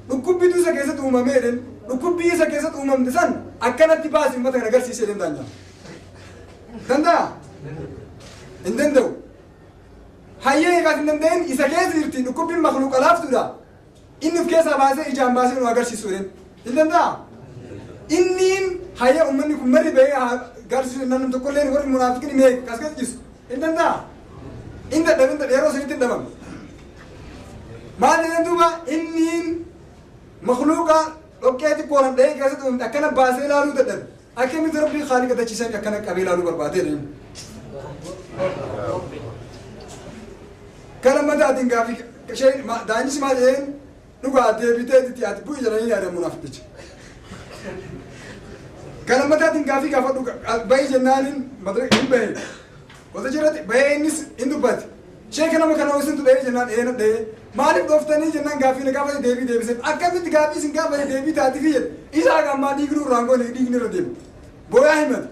dhukkubbiitu isa keessatti uumamee jedhan dhukkubbii isa keessatti uumamte san akkanatti baasi uummata kana agarsiisee jedhan daanyaa. Danda'a? Hin danda'u. Hayyee eegaas hin danda'in isa keessa jirti dhukkubbiin makluuqa laaftuudha. Inni of keessaa baasee ijaan baasee nu agarsiisu jedhan. Hin danda'a? Inniin hayyee uummanni kun marri bahee agarsiisu namni tokkolleen warri munaafiqni meeqa kas keessa jisu. Hin danda'a? Hin dadhabin yeroo sanitti hin dhabamne. Maal jedhan duuba inniin makhluuqa dhoqqee xiqqoon dhahee keessatti uumte akkana baasee ilaaluu dadhabe. Akkamitti rabbii khaaliqa dachiisan akkana qabee ilaaluu barbaadee jedhan. Kana mataatiin gaafii daanyisi maal jedheen dhugaa deebitee itti ati bu'i jedhanii yaadan munaafiqicha. Kana mataatiin gaafii gaafadhu bahii jennaaniin hin bahe. Wata jirratti bahee innis hin dubbate. Sheeka nama kana isintu dhahee jennaan eena dhahee. Maaliif dhooftanii jennaan gaafii na gaafate deebii deebiseef akkamitti gaafii isin gaafate deebii taatiif jedhe isaa gammaa dhiigni irraan goone dhiigni irra deemu. Booyaa himate.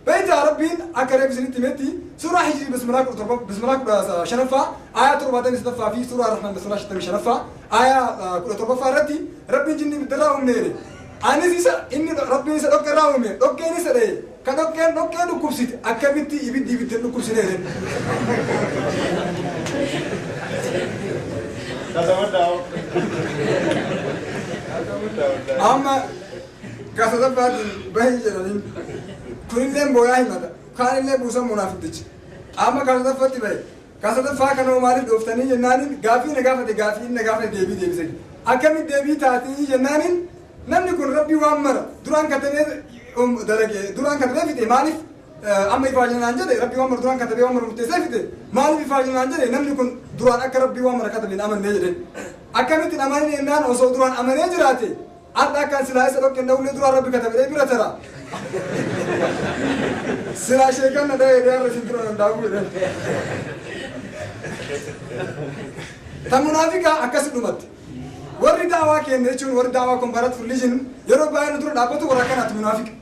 Beektaa rabbiin akka reef isinitti himetti suuraa hijirii bismilaa 15ffaa aayaa 73ffaa fi suuraa rahmaan bismilaa 55ffaa aayaa 17ffaa irratti rabbiin jinni ibiddarraa uumne jedhe. Anis isa inni rabbiin isa dhoqqee irraa uume dhoqqeen isa dhahe kan dhoqqeen dhoqqee dhukkubsite akkamitti ibiddi ibidda dhukkubsine jedhe. Amma kasasaffaatiin bahii jedhaniin kunillee booyaa himata kaanillee buusan munaafiqtichi. Amma kasasaffatti bahe kasasaffaa kana maaliif dhooftanii jennaaniin gaafii na gaafate deebii deebise. Akkamitti deebii taatii jennaaniin namni kun rabbii waan mara duraan katabee dalagee duraan katabee fixe maaliif amma ifaa jennaan jedhe rabbii waan mara duraan katabee waan mara murteessee fixe maaliif ifaa jennaan jedhe namni kun duraan akka rabbii waan mara katabeen amannee jedhe. Akkamitti amanee jennaan osoo duraan amanee jiraate adda akkaan silaa isa dhoqqeen dhawulee duraan rabbi katabee bira tara. Silaa sheekan na dhahee dhiyaarra isin dura danda'u jedhe. Ta munaafiqaa akkas dhumatti. Warri daawaa kenne jechuun warri daawaa comparative religion yeroo baay'ee nu dura dhaabbatu warra akkanaati munaafiqa.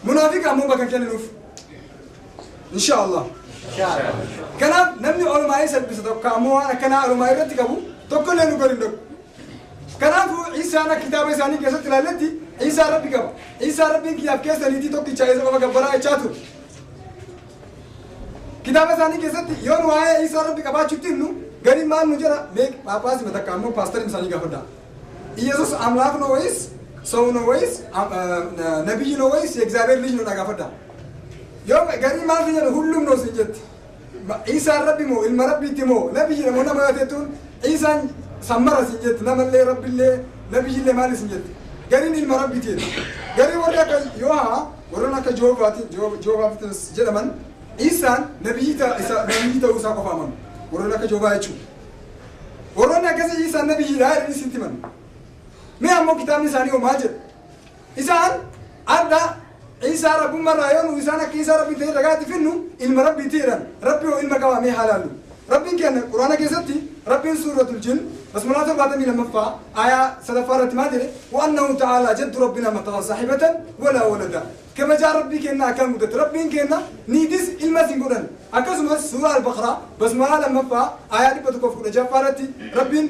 Munaafiqa ammoo bakka kenninuuf. Inshaallah. Kanaaf namni olmaa'ee salphisa tokko ammoo waan akkanaa olmaa irratti qabu tokkollee nu godhin tokko. Kanaafuu Iisaan akka kitaaba isaanii keessatti ilaalletti Iisaan rabbi qaba. Iisaan rabbiin kiyyaaf keessaniitii tokkicha isa qofa gabbaraa jechaa ture. Kitaaba isaanii keessatti yoo nu waa'ee Iisaan rabbi qabaachuutti himnu gadi maal nu jedha mee ጳጳስ መተካ ammoo ፓስተር isaanii gaafadha. ኢየሱስ አምላክ ነው ወይስ ሰው ነው ወይስ ነብይ ነው ወይስ የእግዚአብሔር ልጅ ነው gaafadha. Yoo gadi maal jedhu ሁሉም ነው sin jetti. Iisaan rabbi moo ilma rabbiitti moo nabiyyi moo nama yoo ta'etuun Iisaan sammara sin jetti namallee rabbillee nabiyyillee maal sin jetti. Gariin ilma rabbiiti jedhu. Garii warri akka Yohaa warroon akka Joovaatiin jedhaman Iisaan nabiyyi ta'uu isaa qofa amanu. Warroon akka Joovaa jechuudha. Warroonni akkasii Iisaan nabiyyiidha jedhanii sitti himan. Mee ammoo kitaabni isaanii hoo maal jedha? Isaan adda Iisaa rabbummarraa yoo nu isaan akka Iisaa rabbii ta'e ragaatti finnu ilma rabbiiti jedhan. Rabbi hoo ilma qabaa mee haa laallu. Rabbiin kenna Quraana keessatti rabbiin suuratul jin basmalaa 72ffaa aayaa 3ffaa irratti maal jedhe? وأنه تعالى جد ربنا ما اتخذ صاحبة ولا ولدا. كما جاء ربي كنا أكل مدة ربي كنا نيدس المسين قرن. أكسمس سورة البقرة بسملة 2 آية 100 جفارتي ربي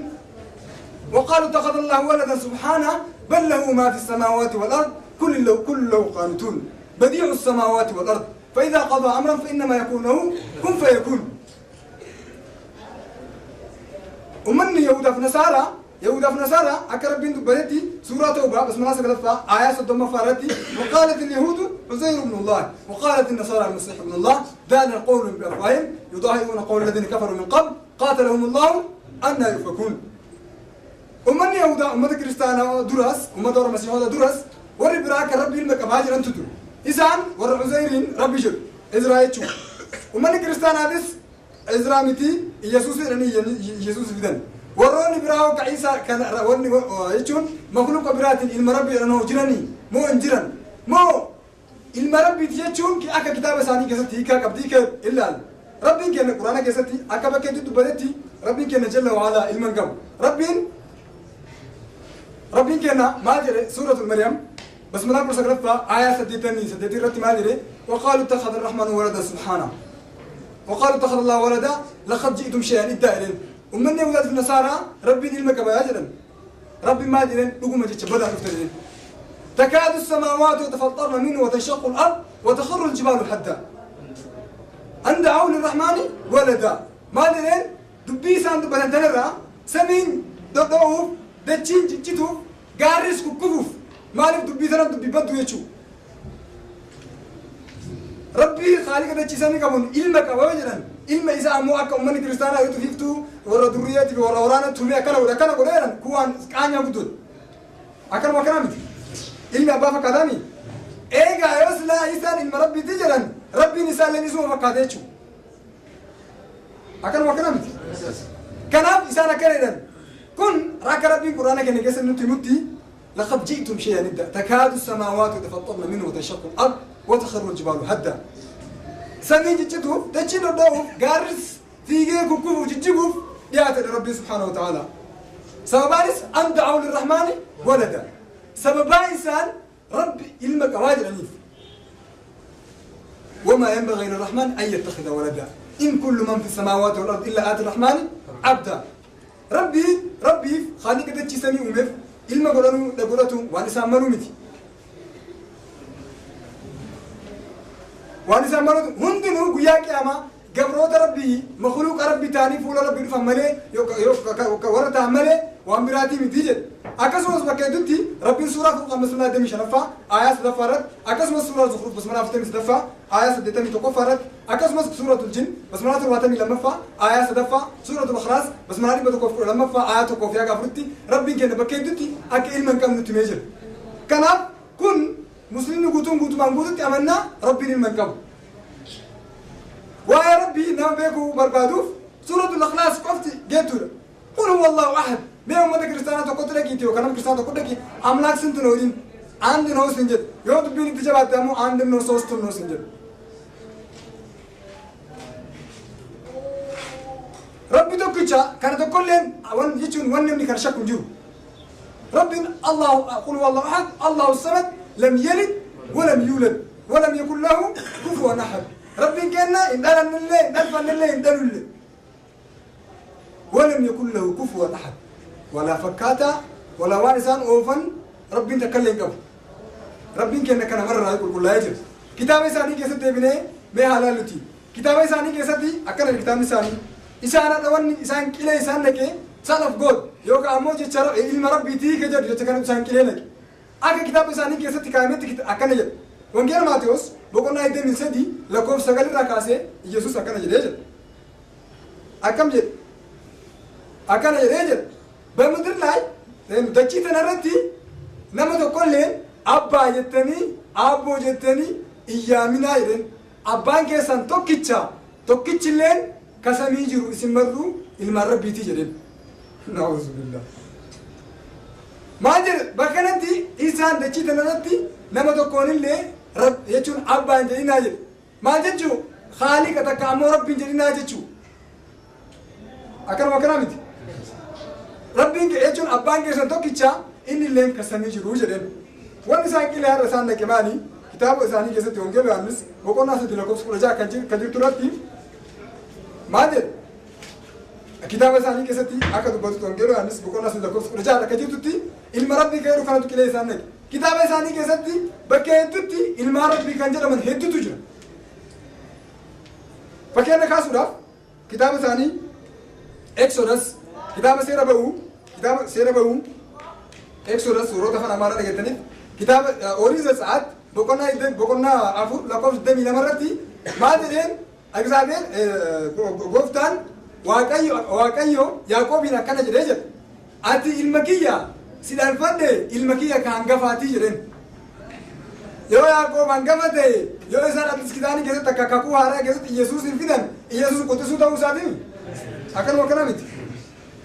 وقالوا اتخذ الله ولدا سبحانه بل له ما في السماوات والأرض كل له قانتون بديع السماوات والأرض فإذا قضى أمرا فإنما يكون له كن فيكون. Ummanni Yahudaaf Nasaaraa akka Rabbiin dubbatetti suuraa Tawbaa basmalaa 9ffaa aayaa 30ffaa irratti وقالت اليهود عزير بن الله وقالت النصارى المسيح ابن الله ذلك قول بأفواههم يضاهئون قول الذين كفروا من قبل قاتلهم الله أنى يؤفكون. Ummanni Yahudaa ummata kiristaanaa duras ummata warra Masiihota duras warri biraa kan Rabbi ilma qabaa jirantu ture. Isaan warra Uzayriin Rabbi jedhu Izraa jechuudha. Ummanni kiristaanaatis Izraa miti Iyyasuus jedhanii Iyyasuus fidan. Warroonni biraa hoo Iisaa kan wanni jechuun makluuqa biraatiin ilma Rabbi jedhan hoo jiranii moo hin jiran moo ilma Rabbiiti jechuun akka kitaaba isaanii keessatti hiikaa qabdi hiika ilaalla. Rabbiin keenya Quraana keessatti akka bakka itti dubbatetti Rabbiin keenya jalla wa'alaa ilma hin qabu. Rabbiin keenya maal jedhe suuratul Maryam basmalaa 19ffaa aayaa 88 irratti maal jedhe وقالوا اتخذ الرحمن ولدا سبحانه وقالوا اتخذ الله ولدا لقد جئتم شيئا إدا إلين. Ummanni Yahudaaf Nasaaraa Rabbiin ilma qaba yaa jedhan. Rabbiin maal jedheen dhuguma jecha badaa dhuftan jedheen. تكاد السماوات يتفطرن منه وتنشق الأرض وتخر الجبال حدا أن دعوا للرحمن ولدا. maal jedheen dubbii isaan dubbatan tanarraa samiin dhodho'uuf dachiin ciccituuf gaarris kukkufuuf maaliif dubbii tana dubbii baddu jechuudha. Rabbii Khaaliqa dachii samii qabuun ilma qaba jedhan ilma isaa ammoo akka ummanni kiristaanaa yoo tufiiftuu warra durriyeetii fi warra waraana tumee akkana godhe akkana godhe jedhan kuwaan qaanyaa guddoodha. Akkanuma akkana miti. Ilmi abbaa fakkaataami. Eegaa yoo silaa isaan ilma Rabbiiti jedhan Rabbiin isaallee isuma fakkaate jechuudha. Akkanuma akkana miti. Kanaaf isaan akkana jedhan kun akka Rabbiin Quraana keenya keessa nutti himutti لقد جئتم شيئا إدا تكاد السماوات يتفطرن منه وتنشق الأرض وتخر الجبال هدا. Samiin ciccituuf dachiin dhodhoo'uuf gaarris fiigee kukkufuuf jijjiguuf dhiyaate Rabbi subhaanahu wa ta'ala. Sababaanis an da'aw lirrahmaani walada. Sababaa isaan Rabbi ilma qabaa jedhaniif. وما ينبغي للرحمن أن يتخذ ولدا إن كل من في السماوات والأرض إلا آتي الرحمن عبدا. ربي خالق dachii samii uumeef ilma godhatu waan isaan maluu miti. Waan isaan maluutu hundinuu guyyaa qiyaamaa gabroota Rabbii makluuqa Rabbii ta'anii fuula Rabbii dhufan malee warra ta'an malee waan biraatii miti jedhe. Akkasumas bakka hedduutti Rabbiin suuraa Furqaan basmalaa 25ffaa aayaa 3ffaa irratti akkasumas suuraa Zukhruf basmalaa 43ffaa aayaa 81ffaa irratti akkasumas suuratul Jin basmalaa 72ffaa aayaa 3ffaa suuratul Ikhlaas basmalaa 112ffaa aayaa 1-4tti Rabbiin keenya bakka hedduutti akka ilma hin qabne nutti himee jira. Kanaaf kun muslimni guutuun guutumaan guututti amannaa Rabbiin ilma hin qabu. Waa'ee Rabbii nama beekuu barbaaduuf suuratul Ikhlaas qofti geettuudha. قل هو الله أحد. mee uummata kiristaanaa tokkotti dhaqiiti yookaan nama kiristaanaa tokko dhaqi አምላክ ስንት ነው jedhiin አንድ ነው sin jedhu yoo dubbiin itti jabaatte ammoo አንድ ነው ሶስት ነው sin jedhu. Rabbi tokkicha kana tokkolleen jechuun wanni namni kana shakku hin jiru. Rabbiin Allahu قل هو الله أحد الله الصمد لم يلد ولم يولد ولم يكن له كفوا أحد. Rabbiin kenna hin dhalannillee hin dhalfannillee hin dhalullee. ولم يكن له كفوا أحد. ولا فكاتا ولا waan isaan oofan Rabbiin takka illee hin qabu. Rabbiin keenya kana marraa qulqullaa'ee jira. Kitaaba isaanii keessatti deebinee mee haa laalluti. Kitaaba isaanii keessatti akkana kitaabni isaanii isaan haadha wanni isaan qilee isaan naqee son of God yookaan ammoo jecha ilma Rabbiitii ka jedhu jecha kana isaan qilee naqe. Akka kitaaba isaanii keessatti kaayametti akkana jedha. Wangeela Maatewos boqonnaa 23 lakkoofsa 9 irraa kaasee Iyyasuus akkana jedhee jedha. Akkam jedhe? Akkana jedhee jedha. በምድር ላይ dachii tanarratti nama tokkolleen abbaa jettanii aabboo jettanii iyyaaminaa jedhen. Abbaan keessan tokkicha tokkichilleen ka samii jiru isin marruu ilmaan Rabbiitii jedhen. Na'uuzu billah. Maal jedhe bakka kanatti isaan dachii tanarratti nama tokkoonillee jechuun abbaan jedhinaa jedhe. Maal jechuu Khaaliqa takka ammoo Rabbiin jedhinaa jechuu. Akkanuma akkanaa miti. Rabbiin jechuun abbaan keessan tokkicha inni illee ka samii jiru jedheen. Wanni isaan qilee har'a isaan naqe maali? Kitaaba isaanii keessatti Wangeela Yohaannis boqonnaa 3 lakkoofsa 16 kan jirtu irratti maal jedhe? Kitaaba isaanii keessatti akka dubbatutti Wangeela Yohaannis boqonnaa 3 lakkoofsa 16 akka jirtutti ilma Rabbii kan jedhu kanatu qilee isaan naqe. Kitaaba isaanii keessatti bakka hedduutti ilmaan Rabbii kan jedhaman hedduutu jira. Fakkeenya kaasuudhaaf kitaaba isaanii Exodus Kitaaba seera ba'uu, kitaaba seera ba'uu, Exodus suurota afaan Amaaraa dhageettaniif, kitaaba Ooriit Zatsaat boqonnaa 4 lakkoofsa 22 irratti maal jedheen? Egzaabeer gooftaan Waaqayyo Yaaqoobiin akkana jedhee jedha. Ati ilma kiyya si dhalfadhe, ilma kiyya ka hangafaatii jedheen. Yoo Yaaqoob hangafa ta'e, yoo isaan Addis Kidaanii keessatti akka kakuu haaraa keessatti Iyesuus hin fidan, Iyesuus quxisuu ta'uu isaatiin akkanuma akkana miti.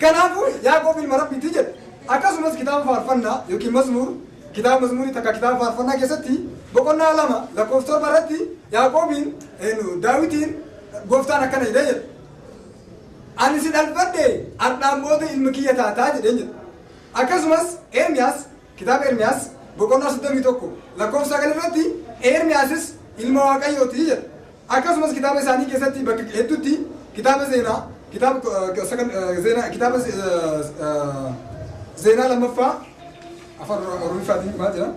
Kanaafuu Yaaqoob ilma Rabbiiti jedha. Akkasumas kitaaba faarfannaa yookiin mazmuur, kitaaba mazmuurii takka kitaaba faarfannaa keessatti boqonnaa 2 lakkoofsa 7 irratti Yaaqoobiin Daawitiin gooftaan akkana jedhee jedha. Ani si dhalfadhe, ardhaan booda ilma kiyya taataa jedheen jedha. Akkasumas Ermiyaas, kitaaba Ermiyaas boqonnaa 31 lakkoofsa 9 irratti Ermiyaasis ilma Waaqayyooti jedha. Akkasumas kitaaba isaanii keessatti bakka hedduutti kitaaba seenaa, kitaaba seenaa, kitaaba seenaa lammaffaa afaan Oromiffaatiin maal jedha?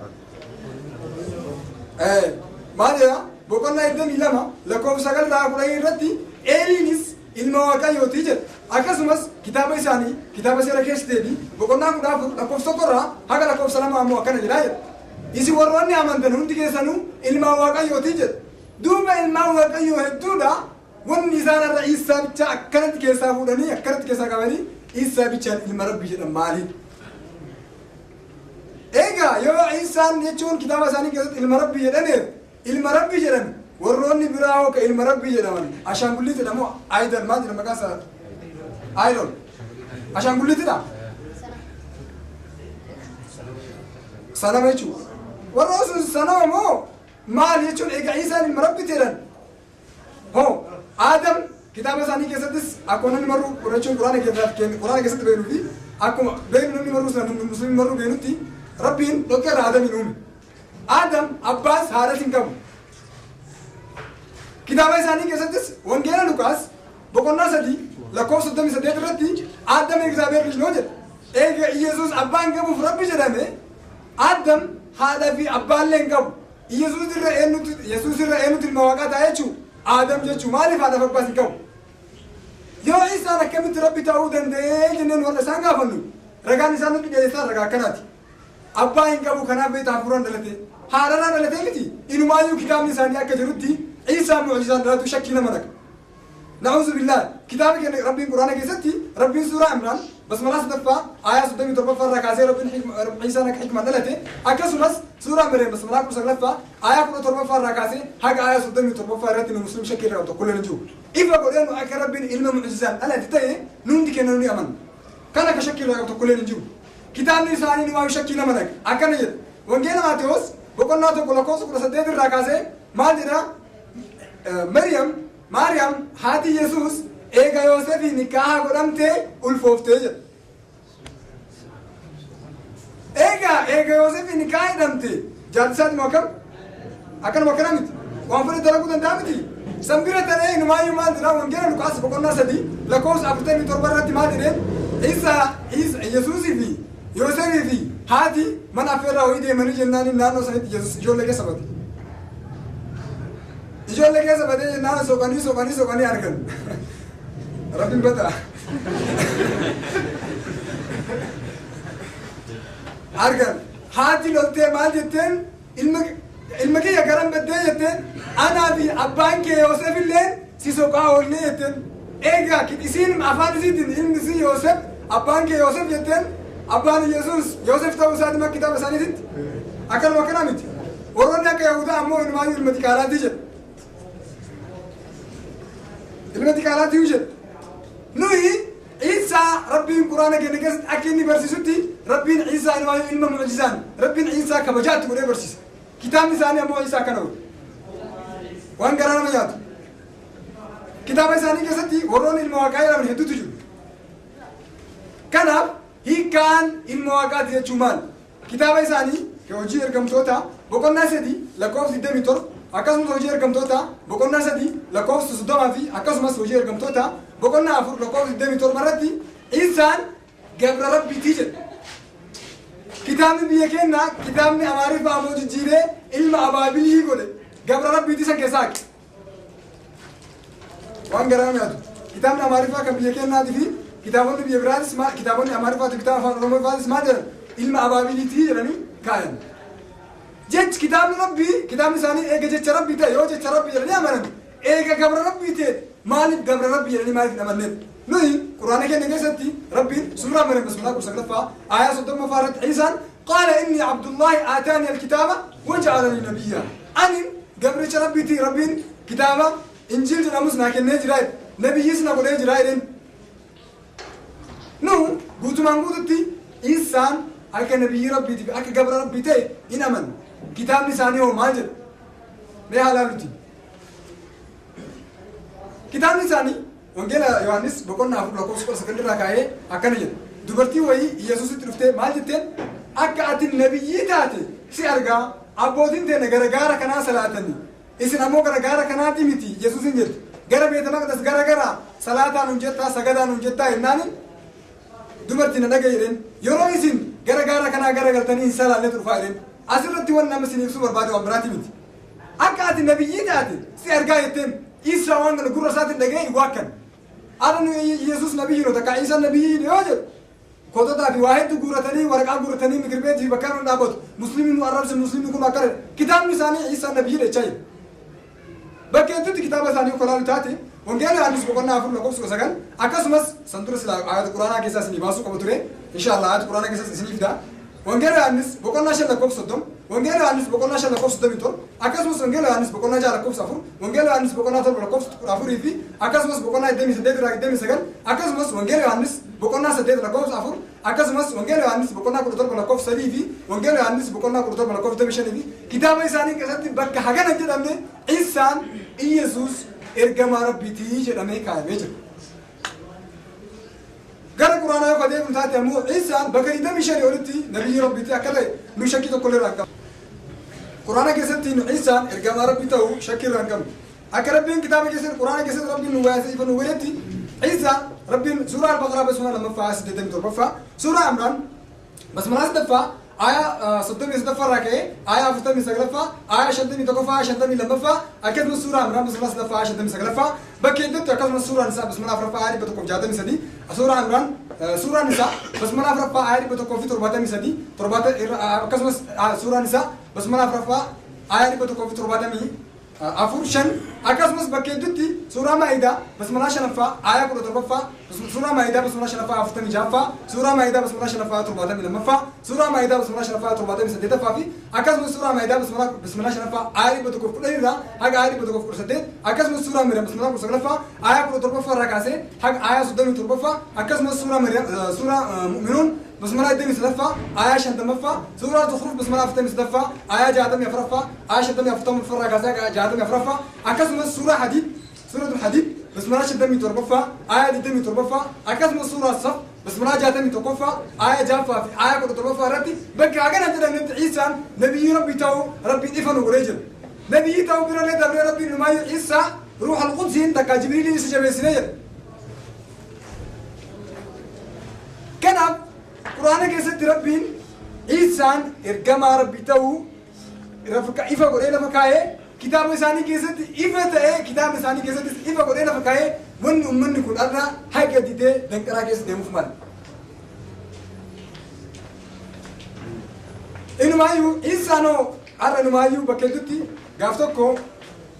Maal jedha? Boqonnaa 22 lakkoofsa 9 irraa 10 irratti Eeliinis ilma Waaqayyooti jedha. Akkasumas kitaaba isaanii kitaaba seera keessa deebii boqonnaa 14 lakkoofsa 1 irraa haga lakkoofsa 2 ammoo akkana jedha jedha. Isin warroonni amantan hundi keessanuu ilma Waaqayyooti jedha. Duuba ilmaan Waaqayyoo hedduudha. Wanni isaan irra Iisaa bichaa akkanatti keessaa fuudhanii akkanatti keessaa qabanii Iisaa bichaan ilma Rabbii jedhan maaliif? Egaa yoo Iisaan jechuun kitaaba isaanii keessatti ilma Rabbii jedhameef ilma Rabbii jedhan, warroonni biraa hoo ka ilma Rabbii jedhaman ashaangulliit jedhamu, idol maal jedhama maqaan isaa? Idol. Ashaangulliitidha? Sanama jechuudha. Warroon sun sanama moo maal jechuun? Egaa Iisaan ilma Rabbii jedhan. Hoo Aadam kitaaba isaanii keessattis akkuma namni maruu jechuun Quraana keessatti beeknuu fi akkuma beeknu namni maruu sana musliimni maruu beeknutti Rabbiin dhoqqee irraa Aadamiin uume. Aadam abbaas haadhas hin qabu. Kitaaba isaanii keessattis Wangeela Lukaas boqonnaa 3 lakkoofsa 38 irratti Aadam Egzaabeer ልጅ ነው jedha. Eega Iyesuus abbaan qabuuf Rabbi jedhame, Aadam haadha fi abbaallee hin qabu. Yesuus irra eenyutu ilma Waaqaa ta'a jechuu? Aadam jechuu. Maaliif haadha fi abbaas hin qabu? Yoo isaan akkamitti Rabbi ta'uu danda'ee jenneen warra isaan gaafannu, ragaan isaan nutti dhiyeessan ragaa akkanaati. Abbaa hin qabu, kanaaf beektaa hafuuraan dhalate. Haadharraa dhalatee miti. Inumaayyuu kitaabni isaanii akka jirutti Iisaan mu'jizaan dhalatu shakkii nama naqa. Na'uuzu billaah. Kitaaba keenya Rabbiin Quraana keessatti Rabbiin suuraa Imraan basmalaa sadaffaa aayaa 37ffaa irraa kaasee Rabbiin Iisaan akka hikmaan dhalate, akkasumas suuraa Maryam basmalaa 19ffaa aayaa 17ffaa irraa kaasee haga aayaa 37ffaa irratti nu muslim shakkii irraa tokko illee hin jiru. Ifa godhee nu akka Rabbiin ilma mu'jizaan dhalate ta'e nu hundi keenya nu ni amanna. Kan akka shakkii irraa tokko illee hin jiru. Kitaabni isaanii nu waa'ee shakkii nama naqa. Akkana jedha. Wangeela Maatewos boqonnaa 1 lakkoofsa 18 irraa kaasee maal jedha? Maryam, Maariyaam haati Yesuus eega Yoosefii nikaaha godhamtee ulfooftee jedha. Eega Yoosefii nikaaha hidhamte jaarti isaati moo akkam? Akkanuma akkana miti. Waan fedhe dalaguu danda'a miti. San bira taree inumaayyuu maal jedha? Wangeela Luqaas boqonnaa 3 lakkoofsa 47 irratti maal jedheen? Isa Yesuusii fi Yoosefii fi haati mana affeerraa wayii deemanii jennaan naannoo sanitti Yesuus ijoollee keessa bate. Ijoollee keessa batee jennaan soqanii soqanii soqanii argan. Rabbiin bata. Argan. Haati loltee maal jetteen? Ilma kiyya garan baddee jetteen, anaa fi abbaan kee Yoosef illeen si soqaa oollee jetteen. Egaa isiin afaan isiitiin ilmi isii Yoosef, abbaan kee Yoosef jetteen, abbaan Yesuus Yoosef ta'uu isaati ma kitaaba isaaniititti. Akkanuma akkana miti. Warroonni akka Yahudaa ammoo inumaayyuu ilma xiqaalaati jedhu. Ilma xiqaalaati jedhu. Nuyi Iisaa Rabbiin Quraana keenya keessatti akka inni barsiisutti Rabbiin Iisaa inumaayyuu ilma mu'jizaan Rabbiin Iisaa kabajaatti godhee barsiisa. Kitaabni isaanii ammoo Iisaa akkana godhe. Waan garaa nama nyaatu. Kitaaba isaanii keessatti warroonni ilma Waaqaa jedhaman hedduutu jiru. Kanaaf hiikkaan ilma Waaqaati jechuun maal? Kitaaba isaanii hojii ergamtoota boqonnaa 3 lakkoofsa 27, akkasumas hojii ergamtoota boqonnaa 3 lakkoofsa 30 fi akkasumas hojii ergamtoota boqonnaa 4 lakkoofsa 27 irratti Iisaan gabra Rabbiitii jedha. Kitaabni biyya keenyaa kitaabni Amaariffaa ammoo jijjiiree ilma abaabilii godhe, gabra Rabbiitii san keessaa haqe. Waan garaa nyaatu. Kitaabni Amaariffaa kan biyya keenyaatii fi Kitaabonni biyya biraatis kitaabonni Amaariffaati kitaaba afaan Oromooffaatis maal jedhan? Ilma abaabiliitii jedhanii kaayan. Jechi kitaabni Rabbii kitaabni isaanii eega jecha Rabbii ta'e yoo jecha Rabbii jedhanii amanan eega gabra Rabbii ta'e maaliif gabra Rabbii jedhanii maaliif hin amanneen? Nuyi Quraana keenya keessatti Rabbiin suuraa Maryam bismillah 19ffaa aayaa 30ffaa irratti Iisaan qaala inni Abdullaahi aataani alkitaaba waja'alanii nabiyya. Ani gabricha Rabbiiti Rabbiin kitaaba Injiil jedhamus naa kennee jira nabiyyis na godhee jira jedheen. Nu guutumaan guututti Iisaan akka nabiyyi Rabbiitiif akka gabra Rabbii ta'e hin amanne. Kitaabni isaanii hoo maal jedha? Mee haa ilaalluti. Kitaabni isaanii Wangeela Yohaannis boqonnaa 4 lakkoofsa 19 irraa kaa'ee akkana jedha. Dubartii wayii Iyyasuusitti dhuftee maal jetteen? Akka ati nabiyyii taate si argaa abbootiin teenya gara gaara kanaa salaatanii isin ammoo gara gaara kanaati miti Yesuusin jette. Gara Beeta Maqdas gara gara salaataa nuun jettaa sagadaa nuun jettaa jennaani dubartii na dhaga'i jedheen. Yeroo isin gara gaara kanaa gara galtanii hin salaalletu dhufaa jedheen. Asirratti waan nama isin ibsuu barbaade waan biraati miti. Akka ati nabiyyii taate si argaa jetteen Isaa waan kana gurra isaatiin dhaga'ee hin waakkan. Ara nu Yesuus nabiyyi no takka Isaan nabiyyi yoo jedhu kototaa fi waa hedduu guuratanii waraqaa guuratanii mikir beetii fi bakka irra dhaabbatu. Musliimni nu arrabse musliimni kun akkana. Kitaabni isaanii Isaan nabiyyi jechaa jira. Bakka hedduutti kitaaba isaanii kolaalu taate Wangeela Yohaannis boqonnaa 4 lakkoofsa 19 akkasumas san dura silaa ayata Quraanaa keessaa isinii baasuu qabu ture. Inshaallah ayata Quraanaa keessaas isinii fida. Wangeela Yohaannis boqonnaa 5 lakkoofsa 30, Wangeela Yohaannis boqonnaa 5 lakkoofsa 37, akkasumas Wangeela Yohaannis boqonnaa 6 lakkoofsa 4, Wangeela Yohaannis boqonnaa 7 lakkoofsa 14 fi akkasumas boqonnaa 28 irraa 29, akkasumas Wangeela Yohaannis boqonnaa 8 lakkoofsa 4, akkasumas Wangeela Yohaannis boqonnaa 17 lakkoofsa 3 fi Wangeela Yohaannis boqonnaa 17 lakkoofsa 25 fi kitaaba isaanii keessatti bakka hagana hin jedhamne Isaan Iyyasuus ergamaa Rabbiitii jedhamee kaayamee jira. Gara Quraanaa yoo adeemnu taate ammoo Isaan bakka 25 olitti nabiyyi Rabbiitii akka ta'e nu shakkii tokko illee irraa hin qabnu. Quraana keessatti nu Isaan ergamaa Rabbii ta'uu shakkii irraa hin qabnu. Akka Rabbiin kitaaba keessatti Quraana keessatti Rabbiin nu waayee ifa nu godhetti Isaan Rabbiin suuraa Al-Baqaraa basmalaa 2ffaa 87ffaa suuraa Imraan basmalaa 3ffaa aayaa 33ffaa irraa ka'ee aayaa 49ffaa aayaa 51ffaa aayaa 52ffaa akkasumas suuraa Imraan basmalaa 3ffaa aayaa 59ffaa bakka hedduutti akkasumas suuraan isaa basmalaa 4ffaa aayaa 163 suuraa Imraan suuraan isaa basmalaa 4ffaa aayaa 173 torbaata akkasumas suuraan isaa basmalaa 4ffaa aayaa 174 5 akkasumas bakka hedduutti suuraa Maa'idaa basmalaa 5ffaa aayaa 17ffaa suuraa Maa'idaa basmalaa 5ffaa 46ffaa suuraa Maa'idaa basmalaa 5ffaa 72ffaa suuraa Maa'idaa basmalaa 5ffaa 78ffaa fi akkasumas suuraa Maa'idaa basmalaa 5ffaa aayaa 110 irraa haga aayaa 118 akkasumas suuraa Maryam basmalaa 19ffaa aayaa 17ffaa irraa kaasee haga aayaa 37ffaa akkasumas suuraa Maryam suuraa Mu'minuun basmalaa 23ffaa aayaa 50ffaa suuraa Zukhruf basmalaa 43ffaa aayaa 64ffaa aayaa 54 irraa kaasee haga 64ffaa akkasumas suuraa Hadiid suuratul Hadiid basmalaa 57ffaa aayaa 27ffaa akkasumas suuraa Saf basmalaa 61ffaa aayaa 6ffaa fi aayaa 17ffaa irratti bakka hagana jedhamnetti Iisaan nabiyyi Rabbii ta'uu Rabbiin ifa nu godhee jira. Nabiyyi ta'uu birallee dabree Rabbiin numaayyuu Iisaa Ruuhal Qudsiin takkaa Jibriiliin isa jabeessinee jedha. Kanaaf Quraana keessatti Rabbiin Iisaan ergamaa Rabbii ta'uu ifa godhee lafa kaa'ee kitaaba isaanii keessatti ifa ta'ee kitaaba isaanii keessattis ifa godhee lafa kaa'ee wanni uummanni kun har'a haqa didee danqaraa keessa deemuuf maali? Inumaayyuu Iisaanoo har'a inumaayyuu bakka hedduutti gaaf tokko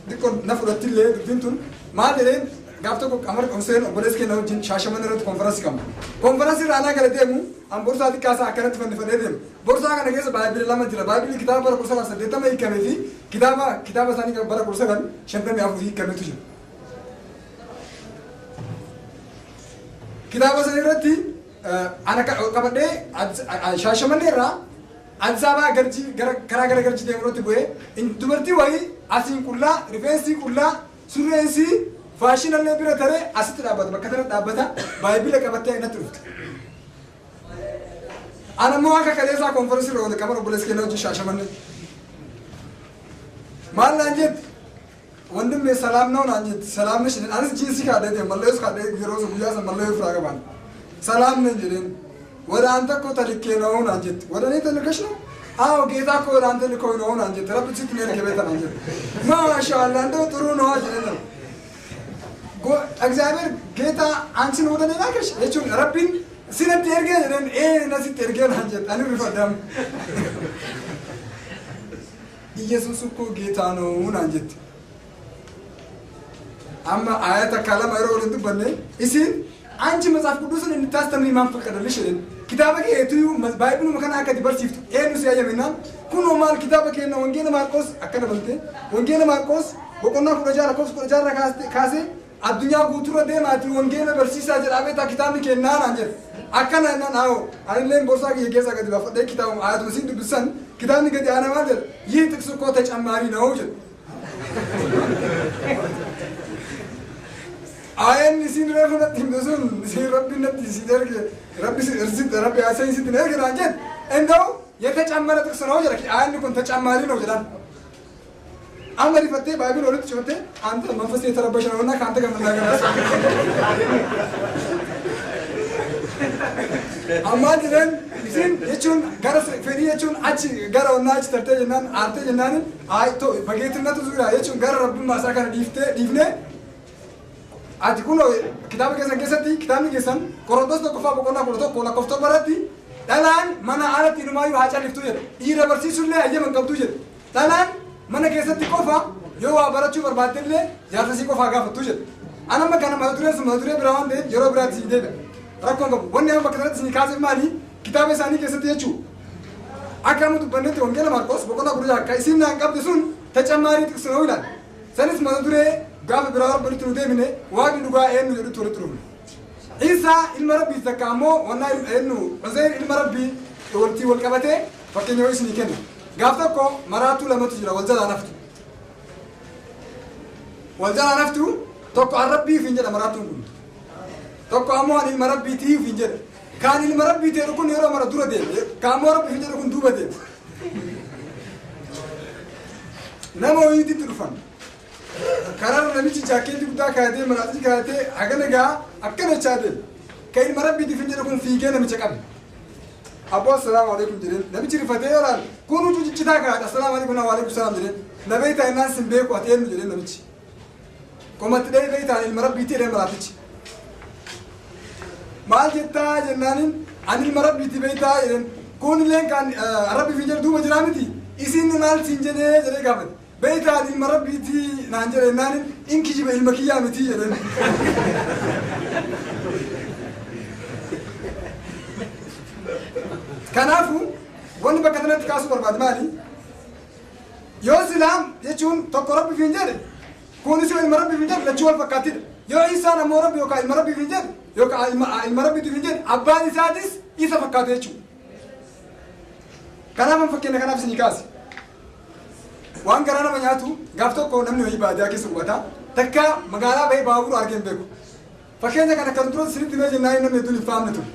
xiqqoo na fudhattillee dubbiin tun maal jedheen gaaf tokko Qamar Hussein obboleessa keenya wajjin Shaashamannee irratti konferansii qabna. Konferansii irraa anaa gara deemu an borsaa xiqqaa isaa akkanatti fannifadhee deema. Borsaa kana keessa baayibili lama jira. Baayibili kitaaba bara 1980 hiikamee fi kitaaba isaanii bara 1954 hiikametu jira. Kitaaba sana irratti ana qabadhee Shaashamannee irraa Addis Ababaa Garjii gara karaa gara Garjii deemu irratti bu'ee dubartii wayii asiin qullaa rifeensi qullaa surreensi faashinallee bira taree asitti dhaabbata bakka kanatti dhaabbata baayibila qabattee natti dhufte. Ana immoo akka kaleessaa konferensii irra oole qaban obboleessa keenya wajjin Shaashamannee. Maal naan jetti? ወንድሜ ሰላም ነው naan jetti. ሰላም ነሽ? Anis jiinsii kaadhee deema malleessu kaadhee yeroo guyyaa san mallee ofirraa qaban. ሰላም ነኝ jedheen. ወደ አንተ እኮ ተልኬ ነው naan jetti. ወደ እኔ ተልከሽ ነው? አዎ ጌታ እኮ ወደ አንተ ልኮኝ ነው naan jetti. Rabbi sitti na erge beekta naan jetti. ማሻአላህ እንደው ጥሩ ነው jedheen. እግዚአብሔር ጌታ አንቺን ወደ እኔ ላከሽ jechuun Rabbiin sinatti ergee jedheen ee na sitti ergee naan jette ani rifadhe amma. ኢየሱስ እኮ ጌታ ነው naan jette. Amma ayata kalama yeroo waliin dubbanne isiin አንቺ መጽሐፍ ቅዱስን እንድታስተምሪ ማን ፈቀደልሽ jedheen kitaaba keetu baayibiluma kana akka ati barsiiftu eenyu si hayyame kunoo maal kitaaba keenya wangeela Maarqos akkana balte wangeela Maarqos boqonnaa 16 lakkoofsa 16 irraa kaasee addunyaa guutuurra deemaati wangeela barsiisaa jedhaa beektaa kitaabni kennaa naan jedhe akkana jennaan aawoo anilleen boorsaa kiyya keessaa gadi baafadhee kitaabuma ayatuma siin dubbisan kitaabni gadi aanaa maal jedha ይህ ጥቅስ እኮ ተጨማሪ ነው jedhe Ayanni isin reefu natti himte sun isin rabbi natti isin erge rabbi rabbi asee isin erge naan jedhe እንደው የተጨመረ ጥቅስ ነው jedha ayanni kun ተጨማሪ ነው jedhan amma rifattee baayibil walitti cufattee አንተ መንፈስ የተረበሸ ነውና ከአንተ ጋር መናገር ammaa jedheen isin jechuun gara fedhii jechuun achi gara onnaa achi tartee jennaan aartee jennaan ay to በጌትነቱ ዙሪያ jechuun gara rabbummaa isaa kana dhiiftee dhiifnee ati kunoo kitaaba keessan keessatti kitaabni keessan Qorontos tokkoffaa boqonnaa 11 lakkoofsa 7 irratti dhalaan mana alatti inumaayyuu haa calliftu jedha dhiira barsiisullee hayyama hin qabdu jedha dhalaan mana keessatti qofa yoo waa barachuu barbaaddellee jaarsasii qofaa gaafattu jedha anamma kana mata dureen sun mata duree biraa waan ta'eef yeroo biraatti sii deebi'a rakkoon qabu wanni amma bakka sanatti isinii kaaseef maali kitaaba isaanii keessatti jechuu akka amma dubbannetti wangeela Maarqos boqonnaa 16 akka isiin naan qabde sun ተጨማሪ ጥቅስ ነው ይላል sanis mata duree gaafa biraa walitti nu deemine waaqni dhugaa eenyu jedhutti walitti dhufne. Isaa ilma rabbii takka ammoo wannaa eenyu Uzeyr ilma rabbii walitti wal qabatee fakkeenya wayii isinii kenna. Gaaf tokko maraatuu lamatu jira wal jalaa naftu. Wal jalaa naftu tokko an rabbiif hin jedha maraatuun kun. Tokko ammoo an ilma rabbiitiif hin jedha. Kaan ilma rabbii ta'e kun yeroo mara dura deema. Kaan ammoo rabbiif hin jedhu kun duuba deema. Nama wayiitti dhufan. Karaa namichi jaakeetii guddaa kaayatee maraatii kaayatee hagana gaa akkana jechaa deema. Kan ilma rabbiitiif hin jedhu kun fiigee namicha qabe. Abboo assalaamu alaikum jedheen namichi rifatee yoo ilaalu kun huccuu ciccitaa kaayata assalaamu alaikum wa alaikum salaam jedheen na beektaa innaan sin beeku ati eenyu jedheen namichi. Qomatti dhahee beektaan ilma rabbiitii jedheen maraatichi. Maal jettaa jennaaniin ani ilma rabbiitii beektaa jedheen kun illeen kan rabbiif hin jedhu duuba jiraa miti isin maal siin jedhee jedhee gaafate. Beektaan ilma rabbiitii naan jedhe jennaanin in kijiba ilma kiyyaa miti jedheen. Kanaafuu wanni bakka kanatti kaasuu barbaade maali? Yoo silaam jechuun tokko rabbiif hin jedhe kunis yoo ilma rabbiif hin jedhe lachuu wal fakkaattidha. Yoo isaan ammoo rabbi yookaan ilma rabbiif hin jedhe yookaan ilma rabbiitiif hin jedhe abbaan isaatis isa fakkaata jechuudha. Kanaaf fakkeenya kanaaf isinii kaase. Waan garaa nama nyaatu gaaf tokko namni wayii baadiyyaa keessa qubata takka magaalaa bahee baabura argee hin beeku. Fakkeenya kana kan dura isinitti himee jennaan namni hedduun hin fahamne ture.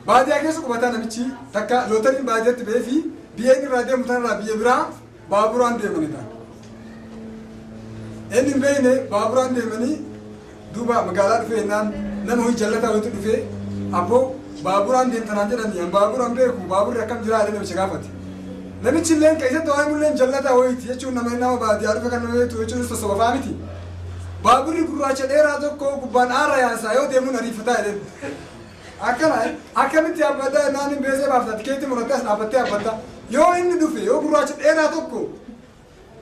Baadiyyaa keessa qubataa namichi takka lootariin baadiyyaatti bahee fi biyya inni irraa deemu tanarraa biyya biraa baaburaan deemanidha. Inni hin beekne baaburaan deemanii duuba magaalaa dhufee jennaan nama hojii jallataa wayiitu dhufee abboo baaburaan deemtanaan jedhanii an baaburaan beeku baaburri akkam jiraa jedhee namicha gaafate. Namichi illee kan isatti waa'ee mul'een jallataa wayiiti jechuun nama nama baadiyyaa dhufe kan nama beektu jechuun sossoba fa'aa miti. Baaburri gurraacha dheeraa tokko gubbaan aara yaasaa yoo deemuun ariifataa jedheen. Akkana akkamitti yaabbataa jennaan hin beesee baafta tikeetii murattee as dhaabbattee yaabbatta. Yoo inni dhufe yoo gurraacha dheeraa tokko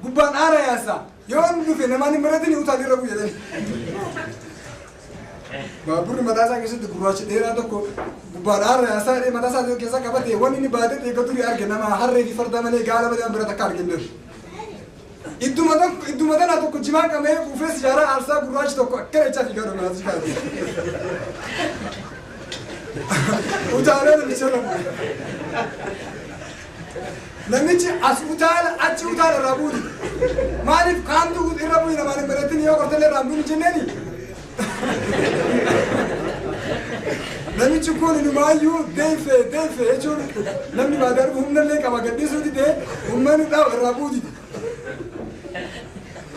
gubbaan aara yaasaa yoo inni dhufe namaan hin maratin utaalii irra bu'u jedheen. Baaburri mataa isaa keessatti gurraacha dheeraa tokko gubbaan aara yaasaa jedhee mataa isaa keessa qabate wanni inni baatee eeggatu durii arge nama harree fi farda malee gaala malee waan bira takka arge hin beeku. Idduma tana tokko jimaa qabee quufee sijaaraa aarsaa gurraachi tokko akkana jechaa fiigaa dhume naasii kaa'ate. Utaalee namicha irra bu'e. Namichi as utaala achi utaala irraa bu'uuti. Maaliif kaantu irra bu'e namaan hin baratin yoo qortallee irraa hin bu'in jenneeni? Namichi kun inumaayyuu deefee deefee jechuun namni baadiyyaa dhufu humna illee qaba gadhiisuu didee uummanni dhawu irraa bu'uu dide.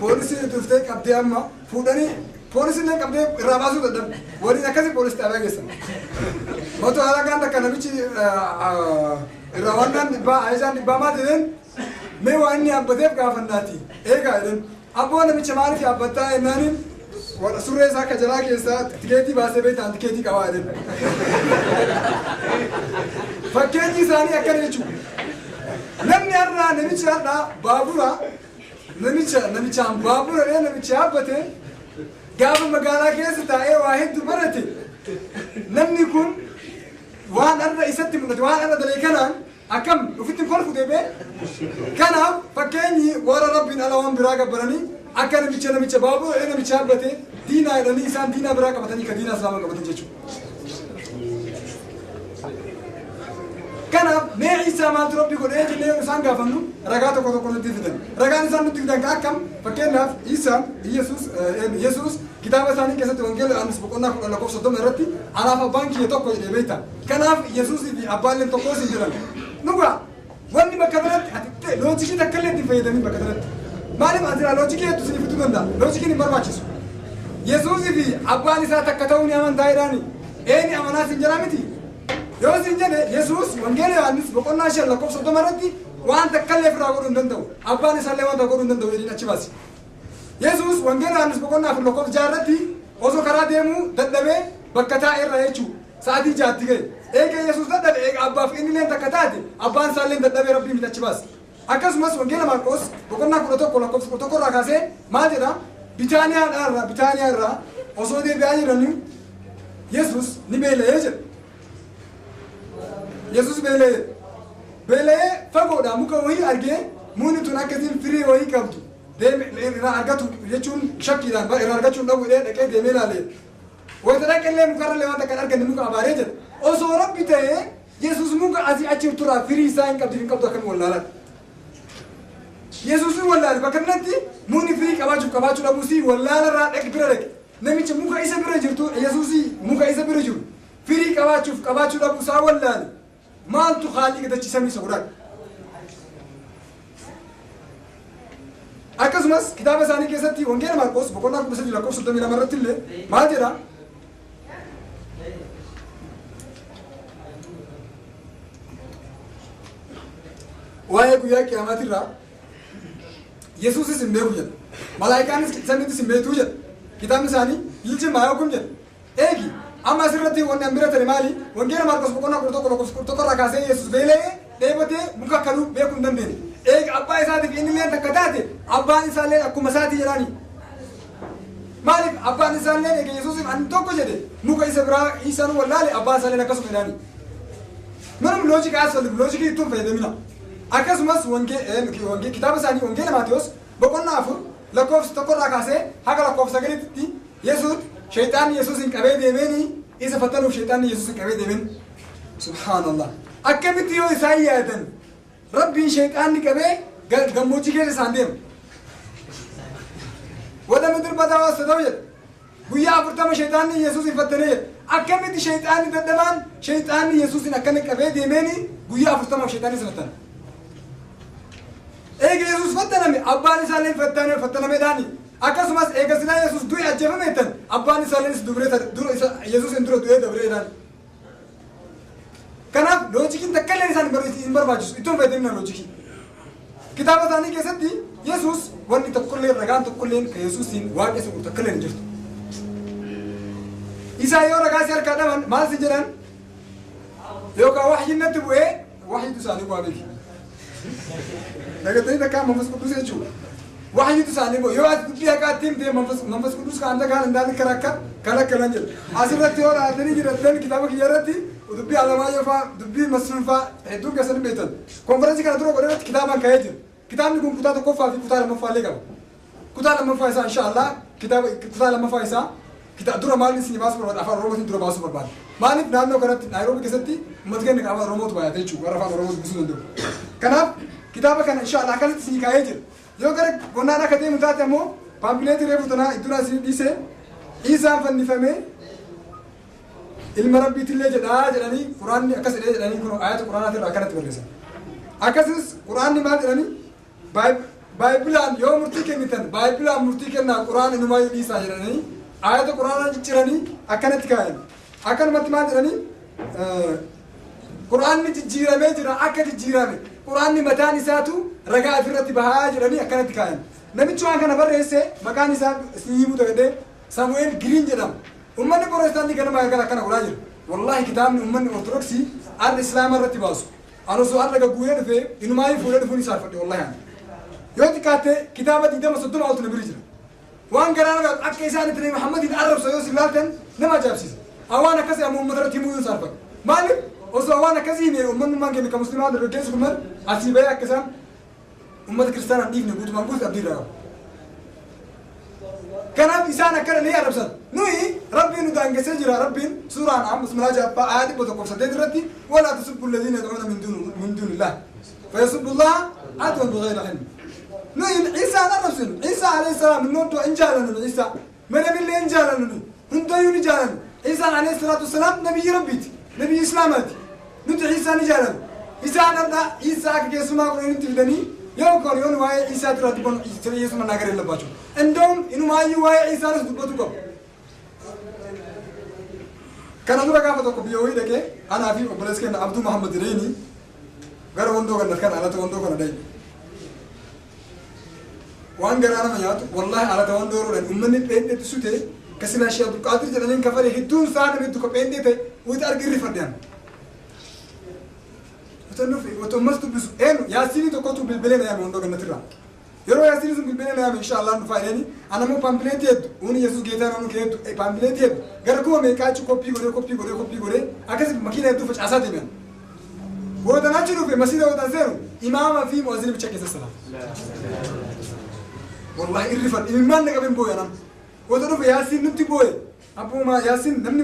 Poolisiin dhuftee qabdee amma fuudhanii poolisiin illee qabdee irraa baasuu dadhabde waliin akkasii poolisii xaabiyaa geessan. Moto alagaan takka namichi irraa waan dhibbaa ayisaan dhibbaa maal jedheen mee waan inni yaabbateef gaafannaati eegaa jedheen Abboo namicha maaliif yaabbattaa jennaaniin surree isaa akka jalaa keessaa tikeetii baasee beektaan tikeetii qabaa jedhan. Fakkeenyi isaanii akkana jechuudha. Namni har'aa namichi har'aa baabura namichaan baabura dhee namicha yaabbate gaafa magaalaa keessa taa'ee waa hedduu barate namni kun waan har'a isatti mul'ate waan har'a dalee kanaan akkam ofitti kolfu deebi'ee. Kanaaf fakkeenyi warra rabbiin ala waan biraa gabbaranii akka namicha baabura dhee namicha yaabbate diinaa jedhanii isaan diinaa biraa qabatanii ka diinaa islaamaa qabatan jechuudha. Kanaaf mee Iisaa maaltu rabbi godhee jennee yoo isaan gaafannu ragaa tokko tokko nutti fidan. Ragaan isaan nutti fidan ka akkam fakkeenyaaf Iisaan Yesuus kitaaba isaanii keessatti Wangeela Yohaannis boqonnaa 10 lakkoofsa 30 irratti anaaf abbaan kiyya tokko jedhee beekta. Kanaaf Yesuusii fi abbaan tokko hin jiran. Dhugaa wanni bakka kanatti ati loojikii takka illee itti fayyadamin bakka kanatti. Maaliif asirraa loojikii hedduu isinii fiduu danda'a. Loojikiin hin barbaachisu. Yesuusii fi abbaan isaa takka ta'uu ni amantaa jedhaani. Eenyu amanaas hin jira miti. Yoo isin jedhe Yesuus Wangeela Yohaannis boqonnaa 5 lakkoofsa 30 irratti waan takka illee ofirraa godhuu hin danda'u. Abbaan isaallee waan takka godhuu hin danda'u jedhiin achi baasi. Yesuus Wangeela Yohaannis boqonnaa 4 lakkoofsa 6 irratti osoo karaa deemuu dadhabee bakka taa'e irra jechuudha. Sa'aatii 6tti ga'e. Eega Yesuus dadhabe eega abbaaf inni illee takka taate abbaan isaallee dadhabee rabbii miti achi baasi. Akkasumas Wangeela Maarqos boqonnaa 11 lakkoofsa 11 irraa kaasee maal jedha? Bitaaniyaa irraa osoo deebi'aa jiranii Yesuus ni beela'ee jedha. Yesuus beela'ee. Beela'ee fagoodhaa muka wayii argee muunni tun akkasiin firii wayii qabdu irraa argatu jechuun shakkiidhaan irraa argachuun dhabu jedhee dhaqee deemee ilaalee. Wayita dhaqellee mukarrallee waan takka hin arganne muka abaaree jedha. Osoo rabbi ta'ee Yesuus muka asii achi turaa firii isaa hin qabdu akkamiin wallaalaa? Yesuus wallaale bakka kanatti muunni firii qabaachuu dhabuusii wallaalarraa dhaqi bira dhaqe. Namicha muka isa bira jirtu Yesuusii muka isa bira jiru firii qabaachuu dhabuusaa wallaale. Maaltu haaliqa dachisamii isa godhaa? Akkasumas kitaaba isaanii keessatti Wangeela Maarqos boqonnaa 13 lakkoofsa 32 irratti illee maal jedha? Waa'ee guyyaa qiyaamaatirraa Yesuusis hin beeku jedha. Malaayikaanis samiittis hin beektuu jedha. Kitaabni isaanii ilchi maa jedha. Eegi amma asirratti wanni an bira tare maali? Wangeela Maarqos boqonnaa 11 lakkoofsa 11 irraa kaasee Yesuus beela'ee dheebotee muka kaluu beekuu hin dandeenye. Eega abbaa isaatiif inni illee takka taate abbaan isaallee akkuma isaati jedhaani. Maaliif abbaan isaallee eega Yesuusiif ani tokko jedhe muka isa biraa isaan wallaale abbaan isaallee akkasuma jedhaani. Manum loojika asfalif loojikii ittiin fayyadamina. Akkasumas kitaaba isaanii Wangeela Maatewos boqonnaa 4 lakkoofsa 1 irraa kaasee haga lakkoofsa 9tti Yesuus shayxaanni Yesuus hin qabee deemeeni isa fattanuuf shayxaanni Yesuus hin qabee deemeen. Subhaanallah. Akkamitti yoo isaan yaadan rabbiin shayxaanni qabee gammoojjii keessa isaan deema. Wada midir badaa waasa ta'u jedha. Guyyaa 40 shayxaanni Yesuus hin fattanee jedha. Akkamitti shayxaanni dadhabaan shayxaanni Yesuusin akkana qabee deemeeni guyyaa 40 shayxaanni isa fattana. Eega Yesuus fattaname abbaan isaallee fattanameedhaani. Akkasumas eega silaa Yesuus du'e ajjeefame jettan abbaan isaallee dura Yesuus hin dura du'ee dabreedhaan. Kanaaf loojikiin takka illee isaan hin barbaachisu. Ittiin fayyadamina loojikii. Kitaaba isaanii keessatti Yesuus wanni tokkollee ragaan tokkolleen kan Yesuusiin waaqa isa takka illee hin jirtu. Isaa yoo ragaa si harkaa dhaban maal si jedhan? Yookaan waxyiin natti bu'ee waxyiitu isaanii bu'aa beeki. Dagatanii takkaa manfas qudus jechuudha. Waxyiitu isaanii bu'e yoo ati dubbii haqaatti himte manfas qudus kan anta kaan hindaali karakka kan akkanan jedhu. Asirratti yoo dhaatanii jirattan kitaaba kiyya irratti dubbii Alamaayyoo fa'aa dubbii Masfin fa'aa hedduun keessan beektan. Konferensii kana dura godhe irratti kitaabaan ka'ee jira. Kitaabni kun kutaa 1ffaa fi kutaa 2ffaa illee qaba. Kutaa 2ffaa isaa inshaallah kitaaba kutaa 2ffaa isaa dura maal isin baasuu barbaada afaan Oromootiin dura baasuu barbaada. Maaliif naannoo kanatti Naayiroobii keessatti uummata keenya afaan Oromootu baay'ata jechuudha warra afaan Oromoo dubbisuu danda'u. Kanaaf kitaaba kana inshaallah akkasitti isin kaa'ee jira. Yoo gara gonnaan akka deemu taate ammoo paampileetii reefu tanaa iddoo isin dhiisee Iisaan fannifamee ilma rabbiitillee jedhaa jedhanii quraanni akkas jedhee jedhanii kun ayata quraanaatirraa akkanatti barreessan. Akkasumas quraanni maal jedhanii baayibilaan yoo murtii kennitan baayibilaan murtii kennaa quraan inumaayyuu dhiisaa jedhanii ayata quraanaa cicciranii akkanatti kaayan. Akkanumatti maal jedhanii quraanni jijjiiramee jira akka jijjiirame quraanni mataan isaatu ragaa ofirratti bahaa jedhanii akkanatti kaayan. Namichi waan kana barreesse maqaan isaa Siimuu Dagadee Samu'eel Giriin jedhama. Uummanni Pirootestaantii ganama galgala akkana godhaa jiru. Wallaahi kitaabni uummanni Ortodoksii arra Islaama irratti baasu. Ani osoo arra gagguuree dhufee inumaayyuu fuudhee dhufuun isaa arfadhe wallaahi ani. Yoo xiqqaatte kitaaba 20-30 oltu na bira jira. Waan garaa nama akka isaan itti Nabi Muhammadiin arrabsa yoo isin laaltan nama ajaa'ibsiisa. Awwaan akkasii amma uummata irratti himuu yoo isaan arfadhe. Maaliif osoo awwaan akkasii himee uummanni keenya kan musliimaa dargaggeessu kun asii bahee akka isaan uummata kiristaanaan dhiifne guutumaan guutuu abdii irraa qabu. Kanaaf isaan akkana ni arrabsan. Nuyi Rabbiin nu daangessee jira. Rabbiin suuraan amma bismillah jaappaa aayaa 108 irratti walaa tasubbu alladhiina yad'uuna min duunillah fayasubbullaha adwan bighayri ilm. Nuyi Iisaan arrabsinu. Iisaa alayhi salaam inni oddoo hin jaalannu Iisaa. Maryamillee hin jaalannu nuyi. Hundayyuu ni jaalannu. Iisaan alayhi salaatu wassalaam nabiyyi Rabbiiti. Nabiyyi Islaamaati. Nuti Iisaa ni jaalannu. Isaan har'a Iisaa akka keessumaa godhanitti fidanii yoo kan yoon waa'ee Iisaa irraa dubbannu ስለ ኢየሱስ መናገር የለባቸውም። እንደውም inumaayyuu waa'ee Iisaanis dubbatu qabu. Kana dura gaafa tokko biyya wayii dhaqee anaa fi obboleessi keenya Abduu Muhammad Reeni gara wandoo kana kan alata wandoo kana dhaye. Waan garaa nama nyaatu wallaahi alata wandoo yeroo dhaye uummanni dheedheetti sutee kasilaa Shee Abdulqaadir jedhaniin kafalee hedduun isaa nama hedduu kopheen ta'e wayita argi irri faddean. Wata ammas dubbisu eenyu Yaasiinii tokkotu bilbilee na yaame wandoo gannatirraa. Yeroo Yaasiinii sun bilbilee na yaame insha Allah dhufaa jedhanii ana immoo paampileetii hedduu uuni Yesuus geetaa naannoo kee hedduu paampileetii hedduu gara kuma meeqaa achi koppii godhee koppii godhee koppii godhee akkasii makiina hedduu facaasaa deeman. Wootan achi dhufe masiida wootan seenu imaama fi mu'azzini bicha keessa salaam. Wallahi irri fadhe imimmaan na qabeen booya nam. Woota dhufe Yaasiin nutti booye. Abbuma Yaasiin namni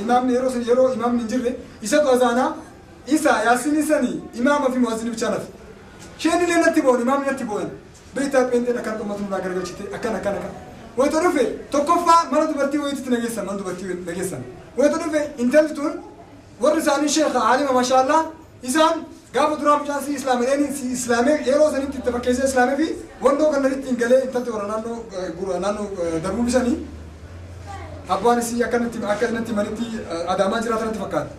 imaamni yeroo sun yeroo imaamni hin jirre isatu azaanaa isa Yaasiin isanii imaama fi mu'azzini bicha nafe. Isheen illee natti boon imaamni natti booyan. Beektaa pheenxeen akkana dhummatu nurraa garagalchite akkana akkana akkana. Wayita dhufe tokkoffaa mana dubartii wayiitti nageessan mana dubartii nageessan. Wayita dhufe intalli tun warri isaanii sheekha aalima mashaallaa isaan gaafa duraa mucaan si islaamee si islaamee yeroo sanitti itti fakkeessee islaamee fi wandoo kanatti hin galee intalti warra naannoo naannoo darbuu bisanii abbaan isii akkanatti akkanatti manitti adaamaa jiraatan fakkaata.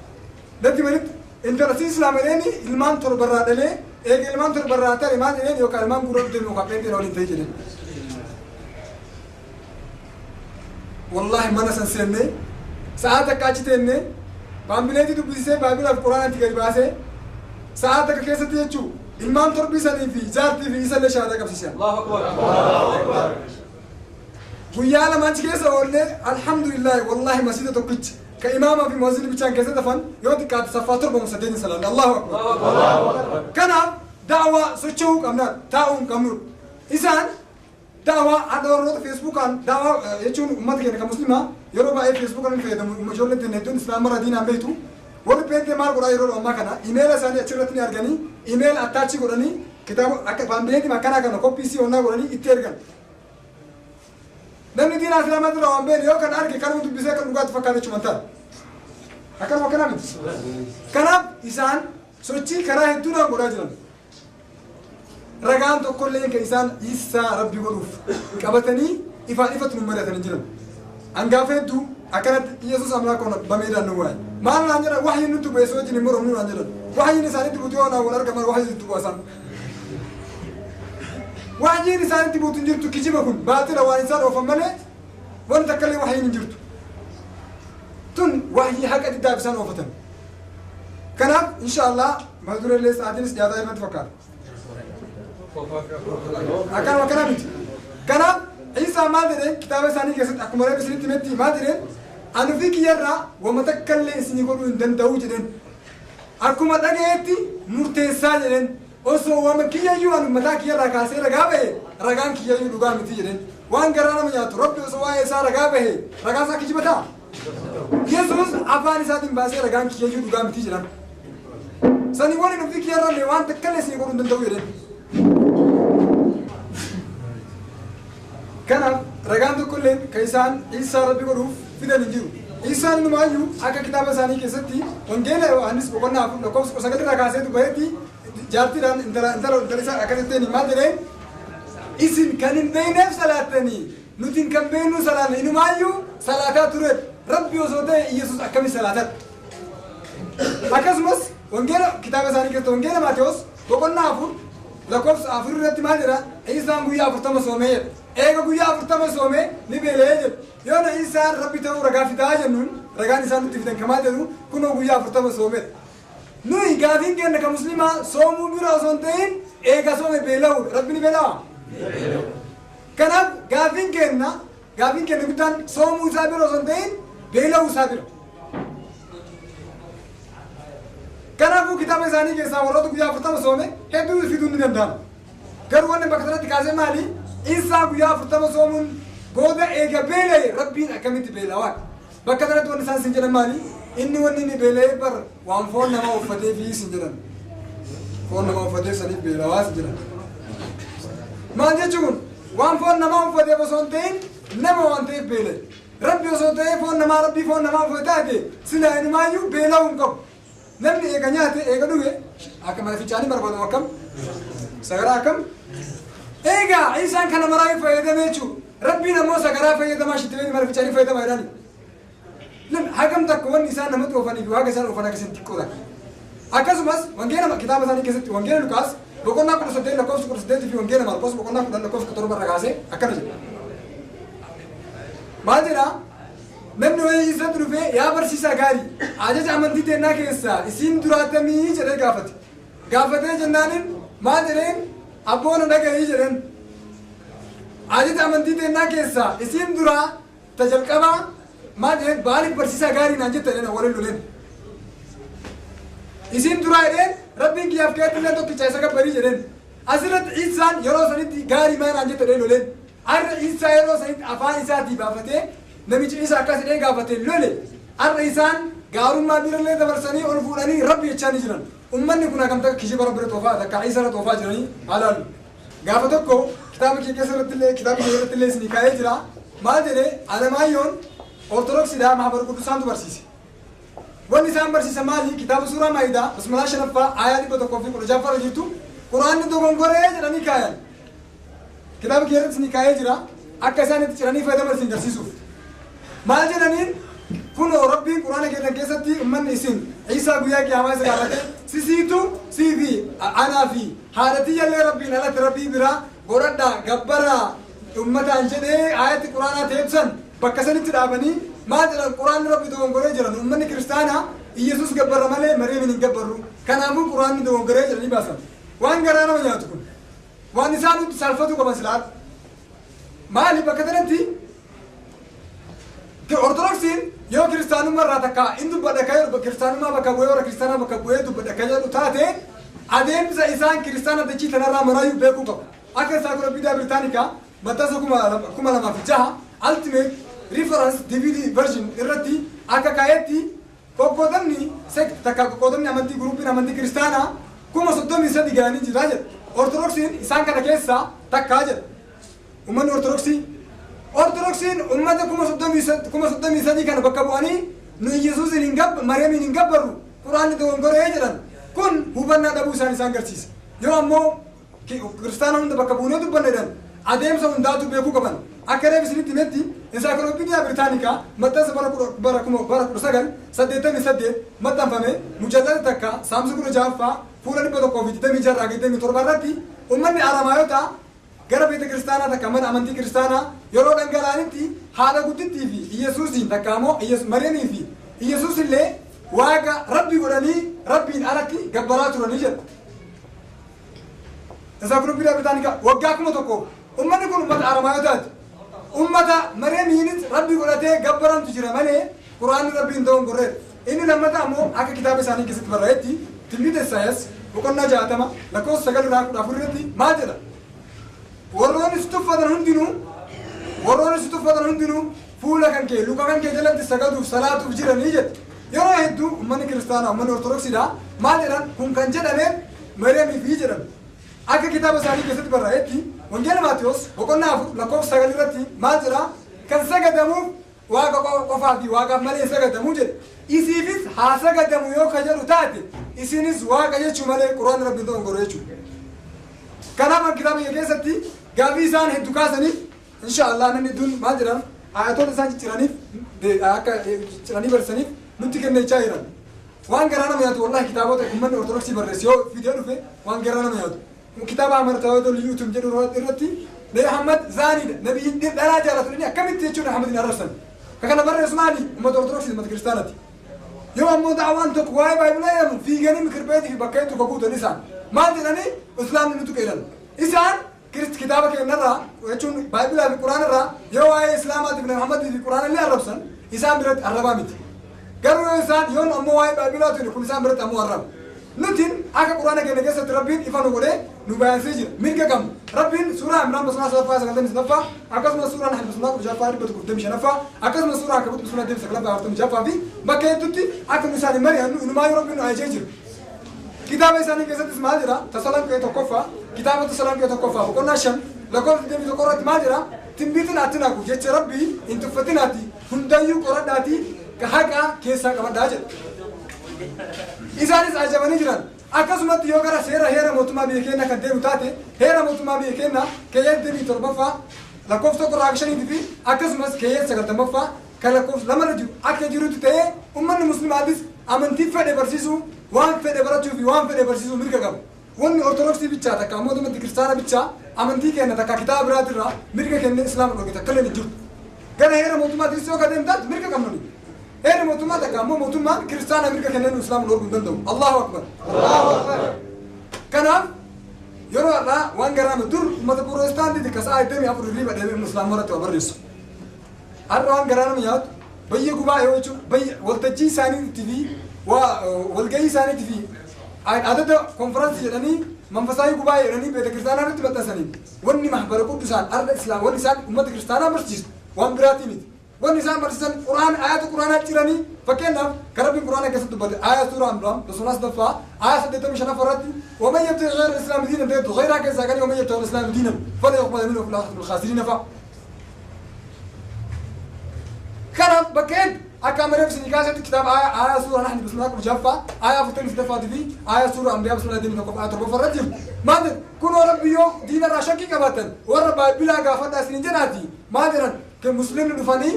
Natti manitti intala si islaamee ilmaan torbarraa dhalee eega ilmaan torbarraa ta'e maal jedheen yookaan ilmaan gurra deemu yookaan pheenxeen waliin ta'e jedheen. Wallaahi mana san seennee sa'aa takka achi teennee paampileetii dubbisee baabilaaf quraanatti gadi baasee sa'aa takka keessatti jechuu ilmaan torbii sanii fi jaartii fi isallee shahaadaa qabsiisan. Guyyaa lama achi keessa oollee alhamdulillahi wallaahi masiida tokkicha ka imaamaa fi mu'azzini bichaan keessa dafan yoo xiqqaate saffaa 7 8 salaanne Allahu akbar. Kanaaf daawaa socho'uu qabna taa'uu hin qabnu. Isaan daawaa hadha warroota feesbuukaan daawaa jechuun uummata keenya kan muslimaa yeroo baay'ee feesbuukaan fayyadamu ijoolleen teenya hedduun islaamarra diinaan beektu. Warri peentee maal godhaa yeroo ammaa kana imeela isaanii achirratti ni arganii imeela attaachii godhanii kitaaba akka paampileetii akkanaa kana koppii sii onnaa godhanii itti ergan. Namni diinaa islaamaa irraa waan beekne yoo kan arge kanuma dubbisee kan dhugaatti fakkaata jechuun ta'a. Akkanuma akkanaa miti. Kanaaf isaan sochii karaa hedduudhaan godhaa jiran. Ragaan tokkollee kan isaan Iisaa Rabbi godhuuf qabatanii ifaan ifatti nu mari'atanii jiran. Angaafa hedduu akkanatti Yesuus amlaaka bameedhaan nu waa'e. Maal naan jedhan wahyiin nutti bu'e wajjin hin moromnu naan jedhan. Wahyiin isaanitti buute yoo naan wal argaman wahyiin itti bu'a isaan. Wahyiin isaanitti buutu hin jirtu kijiba kun baatila waan isaan oofan malee wanti takka illee wahyiin hin jirtu. Tun wahyii haqa diddaaf isaan oofatan. Kanaaf insha Allah mata duree sa'aatiinis dhiyaataa irratti fakkaata. Akkanuma akkana miti. Kanaaf Iisaa maal jedheen kitaaba isaanii keessatti akkuma reefu isinitti himetti maal jedheen ani fi kiyyarraa wama takka illee isinii godhuu hin danda'u jedheen. Akkuma dhagayeetti murteessaa jedheen osoo wama kiyyayyuu ani mataa kiyyarraa kaasee ragaa bahe ragaan kiyyayyuu dhugaa miti jedheen. Waan garaa nama nyaatu Rabbi osoo waa'ee isaa ragaa bahe ragaan isaa kijibataa? Yesuus afaan isaatiin baasee ragaan kiyyayyuu dhugaa miti jedhan. Sanii waliin ofii kiyyarraa illee waan takka illee isinii godhuu hin danda'u jedheen. Kanaaf ragaan tokko illee kan isaan Iisaa Rabbi godhuuf fidan hin jiru. Iisaan inumaayyuu akka kitaaba isaanii keessatti wangeela Yohaannis boqonnaa 4 lakkoofsa 9 irraa kaasee dubbatetti jaartiidhaan intala intala intala isaa akkas jetteen maal jedheen isin kan hin beekneef salaattanii nuti kan beeknu salaanne inumaayyuu salaataa ture Rabbi osoo ta'e Iyesuus akkamiin salaataa. Akkasumas wangeela kitaaba isaanii keessatti wangeela Maatewos boqonnaa 4 lakkoofsa 4 irratti maal jedha Isaan guyyaa 40 soomee jedha. Eega guyyaa 40 soomee ni beela'ee jedha. Yoona Isaan rabbi ta'uu ragaa fidaa jennuun ragaan isaan nutti fidan kamaa jedhu kunoo guyyaa 40 soomee. Nuyi gaafiin keenya kan muslimaa soomuu bira osoo hin ta'in eega soome beela'uudha. Rabbi ni beela'a. Kanaaf gaafiin keenya guddaan soomuu isaa bira osoo hin ta'in beela'uu isaa bira. Kanaafuu kitaaba isaanii keessaa warroota guyyaa 40 soome hedduu fiduun ni danda'ama. Garuu wanni bakka sanatti kaasee maali? Isaa guyyaa 40 soomuun booda eega beela'e rabbiin akkamitti beela'aa? Bakka sanatti wanni isaan sin jedhan maali? Inni wanni inni beela'ee bar waan foon namaa uffatee fi sin jedhan. Foon namaa uffatee saniif beela'aa sin jedhan. Maal jechuun waan foon namaa uffatee osoo hin ta'in nama waan ta'eef beela'e. Rabbi osoo ta'ee foon namaa rabbii foon namaa uffate taate silaa inumaayyuu beela'uu hin qabu. Namni eega nyaate eega dhuge akka mana fincaanii barbaadamu akkam? Sagaraa akkam? Eegaa isaan kana maraa fayyadamee jechuudha. Rabbiin ammoo sagaraa fayyadamaa shittibeeti mana fincaanii fayyadamaa jedhani. Hagam takka wanni isaan namatti oofanii fi waaqa isaan oofan akkasiin xiqqoodha. Akkasumas wangeela kitaaba isaanii keessatti wangeela Lukaas boqonnaa 18 lakkoofsa 18 fi wangeela Maarqos boqonnaa 10 lakkoofsa 17 irra kaasee akkana jedha. Maal jedhaa? Namni wayii isatti dhufee yaa barsiisaa gaarii ajaja amantii teennaa keessaa isiin duraatamii jedhee gaafate. Gaafatee jennaanin maal jedheen abboona dhaga'ii jedheen. Ajaja amantii teennaa keessaa isiin duraa ta jalqabaa maal jedheen baaliif barsiisaa gaarii naan jetta jedheen waliin loleen. Isiin duraa jedheen rabbiin kiyyaaf keetti illee tokkicha isa gabbarii jedheen. Asirratti Isaan yeroo sanitti gaarii maa naan jetta jedheen loleen. Har'a Isaa yeroo sanitti afaan isaatii baafatee namichi isa akkas jedhee gaafate lole. Har'a isaan gaarummaa birallee dabarsanii ol fuudhanii rabbi jechaa ni jiran. Uummanni kun akkam takka kijiba rabbi irra toofaa takka Isa irra toofaa jiranii haalaalu. Gaafa tokko kitaaba kee keessa irratti kitaaba kee irratti illee isinii kaa'ee jira. Maal jedhee Alamaayyoon Ortodoksiidhaa Mahabara Quddusaantu barsiise. Wanni isaan barsiisa maali? Kitaaba suuraa Maayidaa basmalaa 5ffaa aayaa 116 irra jirtu Quraanni dogongoree jedhanii kaayan. Kitaaba kee irratti isinii kaa'ee jira. Akka isaan itti ciranii fayyadaman isin garsiisuuf. Maal jedhaniin kunoo rabbiin quraana keessan keessatti uummanni isin Isaa guyyaa qiyaamaa isa gaafate sisiitu sii fi anaa fi haadha tiyyallee rabbiin alatti rabbii biraa godhadhaa gabbaraa uummataan jedhee aayatti quraanaa teebsan bakka sanitti dhaabanii maal jedhan quraanni rabbi dogongoree jiran uummanni kiristaanaa Iyesuus gabbarra malee Mariyamin hin gabbarru kanaafuu quraanni dogongoree jedhanii baasan. Waan garaa nama nyaatu kun waan isaan hundi salphatu qaban silaa maali bakka kanatti Ortodoksiin yoo kiristaanummaa irraa takka hin dubbadha kan jedhu kiristaanummaa bakka bu'ee warra kiristaanaa bakka bu'ee dubbadha kan jedhu taate adeemsa isaan kiristaana dachii tanarraa maraayyuu beekuu qabu. Akka Encyclopedia Britannica maxxansa 2006 Ultimate Reference DVD version irratti akka kaa'etti qoqqoodamni sect takka qoqqoodamni amantii guruupiin amantii kiristaanaa 33,000 ga'anii jira jedha. Ortodoksiin isaan kana keessaa takkaa jedha. Uummanni Ortodoksiin uummata 33,000 kana bakka bu'anii nu Iyesuusin hin Mariyamin hin gabbarru quraanni dogongoree jedhan kun hubannaa dhabuu isaan isaan garsiisa. Yoo ammoo kiristaana hunda bakka buunee dubbanne jedhan adeemsa hundaatu beekuu qaban. Akka reef isinitti himetti Encyclopedia Britannica maxxansa bara 1988 maxxanfame mujallada takka saamsa 16ffaa fuula 126 irraa 27 irratti uummanni Aramaayota gara beeta kiristaanaa takka mana amantii kiristaanaa yeroo dhangala'anitti haadha guddittii fi Iyesuusiin takka ammoo Mariyamii fi Iyesuus illee waaqa rabbi godhanii rabbiin alatti gabbaraa turanii jedha. Encyclopedia Britannica waggaa 1000 uummanni kun uummata Aramaayotaati. Uummata Mariyamiinis rabbi godhatee gabbarantu jira malee quraanni rabbiin ta'uun gorreedha. Inni lammataa ammoo akka kitaaba isaanii keessatti barraa'etti Tinbiita Isaayyaas boqonnaa 60 lakkoofsa 9 irraa 14 irratti maal jedha? Warroonni si tuffatan hundinuu fuula kan kee luka kan kee jalatti sagaduuf salaatuuf jiranii jedha. Yeroo hedduu uummanni kiristaanaa uummanni Ortodoksiidhaa maal jedhan kun kan jedhameef Mariyamii jedhan. Akka kitaaba isaanii keessatti barraa'etti Wangeela Maatiyos boqonnaa 4 lakkoofsa 9 irratti maal jedha? Kan sagadamuuf waaqa qofaa fi waaqaaf malee sagadamuu jedha. Isiifis haa sagadamu yoo ka jedhu taate isinis waaqa jechuu malee quraanni rabbiin ta'uun godhu jechuudha. Kanaaf kitaaba keessatti gaafii isaan hedduu kaasaniif insha Allah namni hedduun maal jedhan ayatoota isaan cicciraniif akka cicciranii barsiisaniif nutti kennechaa jiran. Waan garaa nama nyaatu wallahi kitaabota uummanni Ortodoksii barreesse yoo fidee dhufe waan garaa nama nyaatu. Kitaaba amartaa YouTube jedhu irratti Nabi Muhammad zaaniidha. Nabiyyiin dhalaa jaalatu akkamitti jechuudha Muhammadin arrabsan. Kana barreessu maali? Uummata Ortodoksii uummata Kiristaanaati. Yoo ammoo da'awaan tokko waa'ee Baayibilaa jedhamu fiiganii mikir beetii fi bakka hedduu guutan isaan. Maal jedhanii Islaamni nutu qeelan. Isaan kitaaba keenyarraa jechuun Baayibilaa fi Quraanarraa yoo waa'ee Islaamaatiif Nabi Muhammadii fi Quraana illee arrabsan isaan biratti arrabaa miti. Garuu yoo isaan yoo ammoo waa'ee Baayibilaa ture kun isaan biratti ammoo arraba. Nuti akka Quraana keenya keessatti Rabbiin ifa nu godhee nu bayaansee jira. Mirga qabna. Rabbiin suuraa Imraan Basnaa sadaffaa 93ffaa akkasumas suuraa Nahl Basnaa 16ffaa 125ffaa akkasumas suuraa Ankabut Basnaa 29ffaa 46ffaa fi bakka hedduutti akka nu isaanii mari'annu inumaayyuu Rabbiin nu ajajee jira. Kitaaba isaanii keessattis maal jedha? Tasalanqee tokkoffaa kitaaba Tasalanqee tokkoffaa boqonnaa 5 lakkoofsa 21 irratti maal jedha? Timbiitiin attinaku jecha Rabbii hin tuffatinaati hundayyuu qoradhaatii haqa keessaa qabadhaa jedha. Isaanis ajabanii jiran. Akkasumatti yoo gara seera heera mootummaa biyya keenya kan deemu taate heera mootummaa biyya keenya keeyyata 27ffaa lakkoofsa 1 hanga 5 fi akkasumas keeyyata 90ffaa kan lakkoofsa 2rra jiru akka jirutti ta'ee uummanni muslimaatis amantii fedhe barsiisuu waan fedhe barachuu fi waan fedhe barsiisuu mirga qabu. Wanni Ortodoksii bichaa takka mootummaatti Kiristaana bichaa amantii keenya takka kitaaba biraatirraa mirga keenya Islaama dhoge takka illee hin jirtu. Gara heera mootummaattis yoo ka deemu taate mirga qabnu. Heera mootummaa takka ammoo mootummaan Kiristaana mirga kennee Islaama dhorkuu hin danda'u. Allahu Akbar. Allahu Akbar. Kanaaf yeroo har'aa waan garaame dur uummata Pirootestaantii ka sa'a 24 hirriba deemee Islaama irratti waa barreessu. Har'a waan garaa nama nyaatu bayyee gubaa yoo jechuun bayyee waltajjii isaaniitii fi walgahii isaaniitii fi adada konfiraansii jedhanii manfasaayii gubaa jedhanii beeta kiristaanaa irratti maxxansanii wanni mahbara quddusaan har'a islaam wanni isaan uummata kiristaanaa barsiisu waan biraatii miti. Wanni isaan barsiisan Quraan ayata Quraanaa ciranii fakkeenyaaf kan Rabbiin Quraana keessatti dubbate aya suuraa Imraan boqonnaa sadaffaa aya 85 irratti ومن يبتغي غير الإسلام دينا بيده غير كذا قال ومن يبتغي الإسلام دينا فلا يقبل منه في الآخرة من الخاسرين fa'a. Kanaaf bakka hedduu akka amma reefsi kaasatti kitaaba aya suuraa Nahl bismillah 16ffaa aya 43ffaa fi aya suuraa Anbiyaa bismillah 21 aya 7 irra jiru. Maal jedhu kunoo Rabbi yoo diina irraa shakkii qabaatan warra Baayibilaa gaafadhaa isiniin jedhaati maal jedhan kan muslimni dhufanii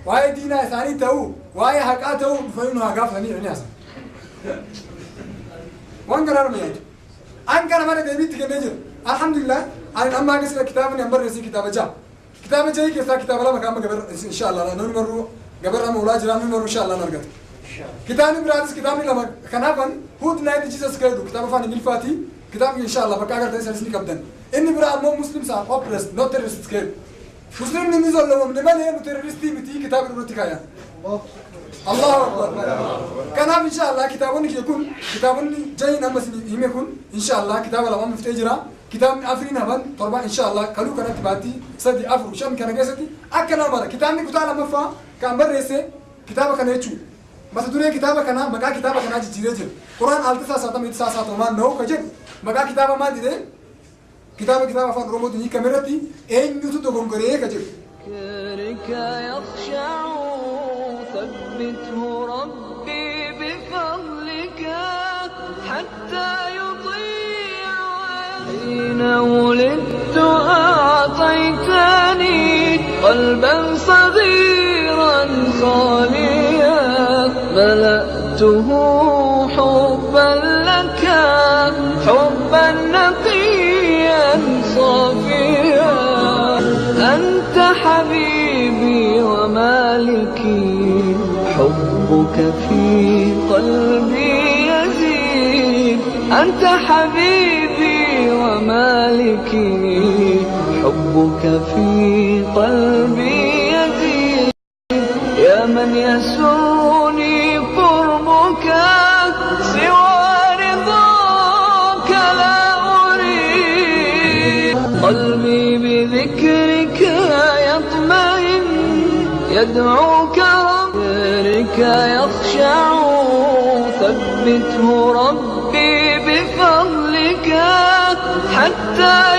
waa'ee diinaa isaanii ta'uu waa'ee haqaa ta'uu dhufanii nu haa gaafatanii jedhanii haasa'an. Waan garaa nama yaadu. An kana mana deebiitti kennee jira. Alhamdulillah ani amma akka kitaabni an barreesse kitaaba ja'a. Kitaaba ja'i keessaa kitaaba lama kan amma gabarra inshallah namni maruu gabarra maulaa jira namni maruu inshallah argata. Kitaabni biraatis kitaabni lama kanaafan Who Denied Jesus jedhu kitaaba afaan Ingiliffaati. Kitaabni inshallah bakka agartan isanis ni qabdan. Inni biraa ammoo Muslims are oppressed not terrorists jedhu. Muslimni ni zollamamne malee nu terroristii miti kitaaba irratti kaayan. Allahu Akbar. Kanaaf inshallah kitaabonni kiyya kun kitaabonni jahiin amma isin hime kun inshallah kitaaba lama miftee jira. Kitaabni afuriin hafan torba inshallah kaluu kanatti baattii 3 4 5 kana keessatti akka nama bara kitaabni kutaa lammaffaa kan barreesse kitaaba kana jechuudha. Mata duree kitaaba kanaa maqaa kitaaba kanaa jijjiiree jira. Quraan አልተሳሳተም የተሳሳተው ማን ነው ka jedhu maqaa kitaaba maal jedhee kitaaba afaan Oromootiin hiikame irratti eenyutu dogongoree ka jedhu. ذكرك يخشع ثبته ربي بفضلك حتى يطيع حين ولدت أعطيتني قلبا صغيرا خاليا ملأته حبا لك حبا نقيا صافيا أنت حبيبي ومالكي حبك في قلبي يزيد أنت حبيبي ومالكي حبك في قلبي يزيد يا من يسرني قربك سوى رضاك لا أريد قلبي بذكرك يطمئن يدعوك ربك يخشع ثبته ربي بفضلك حتى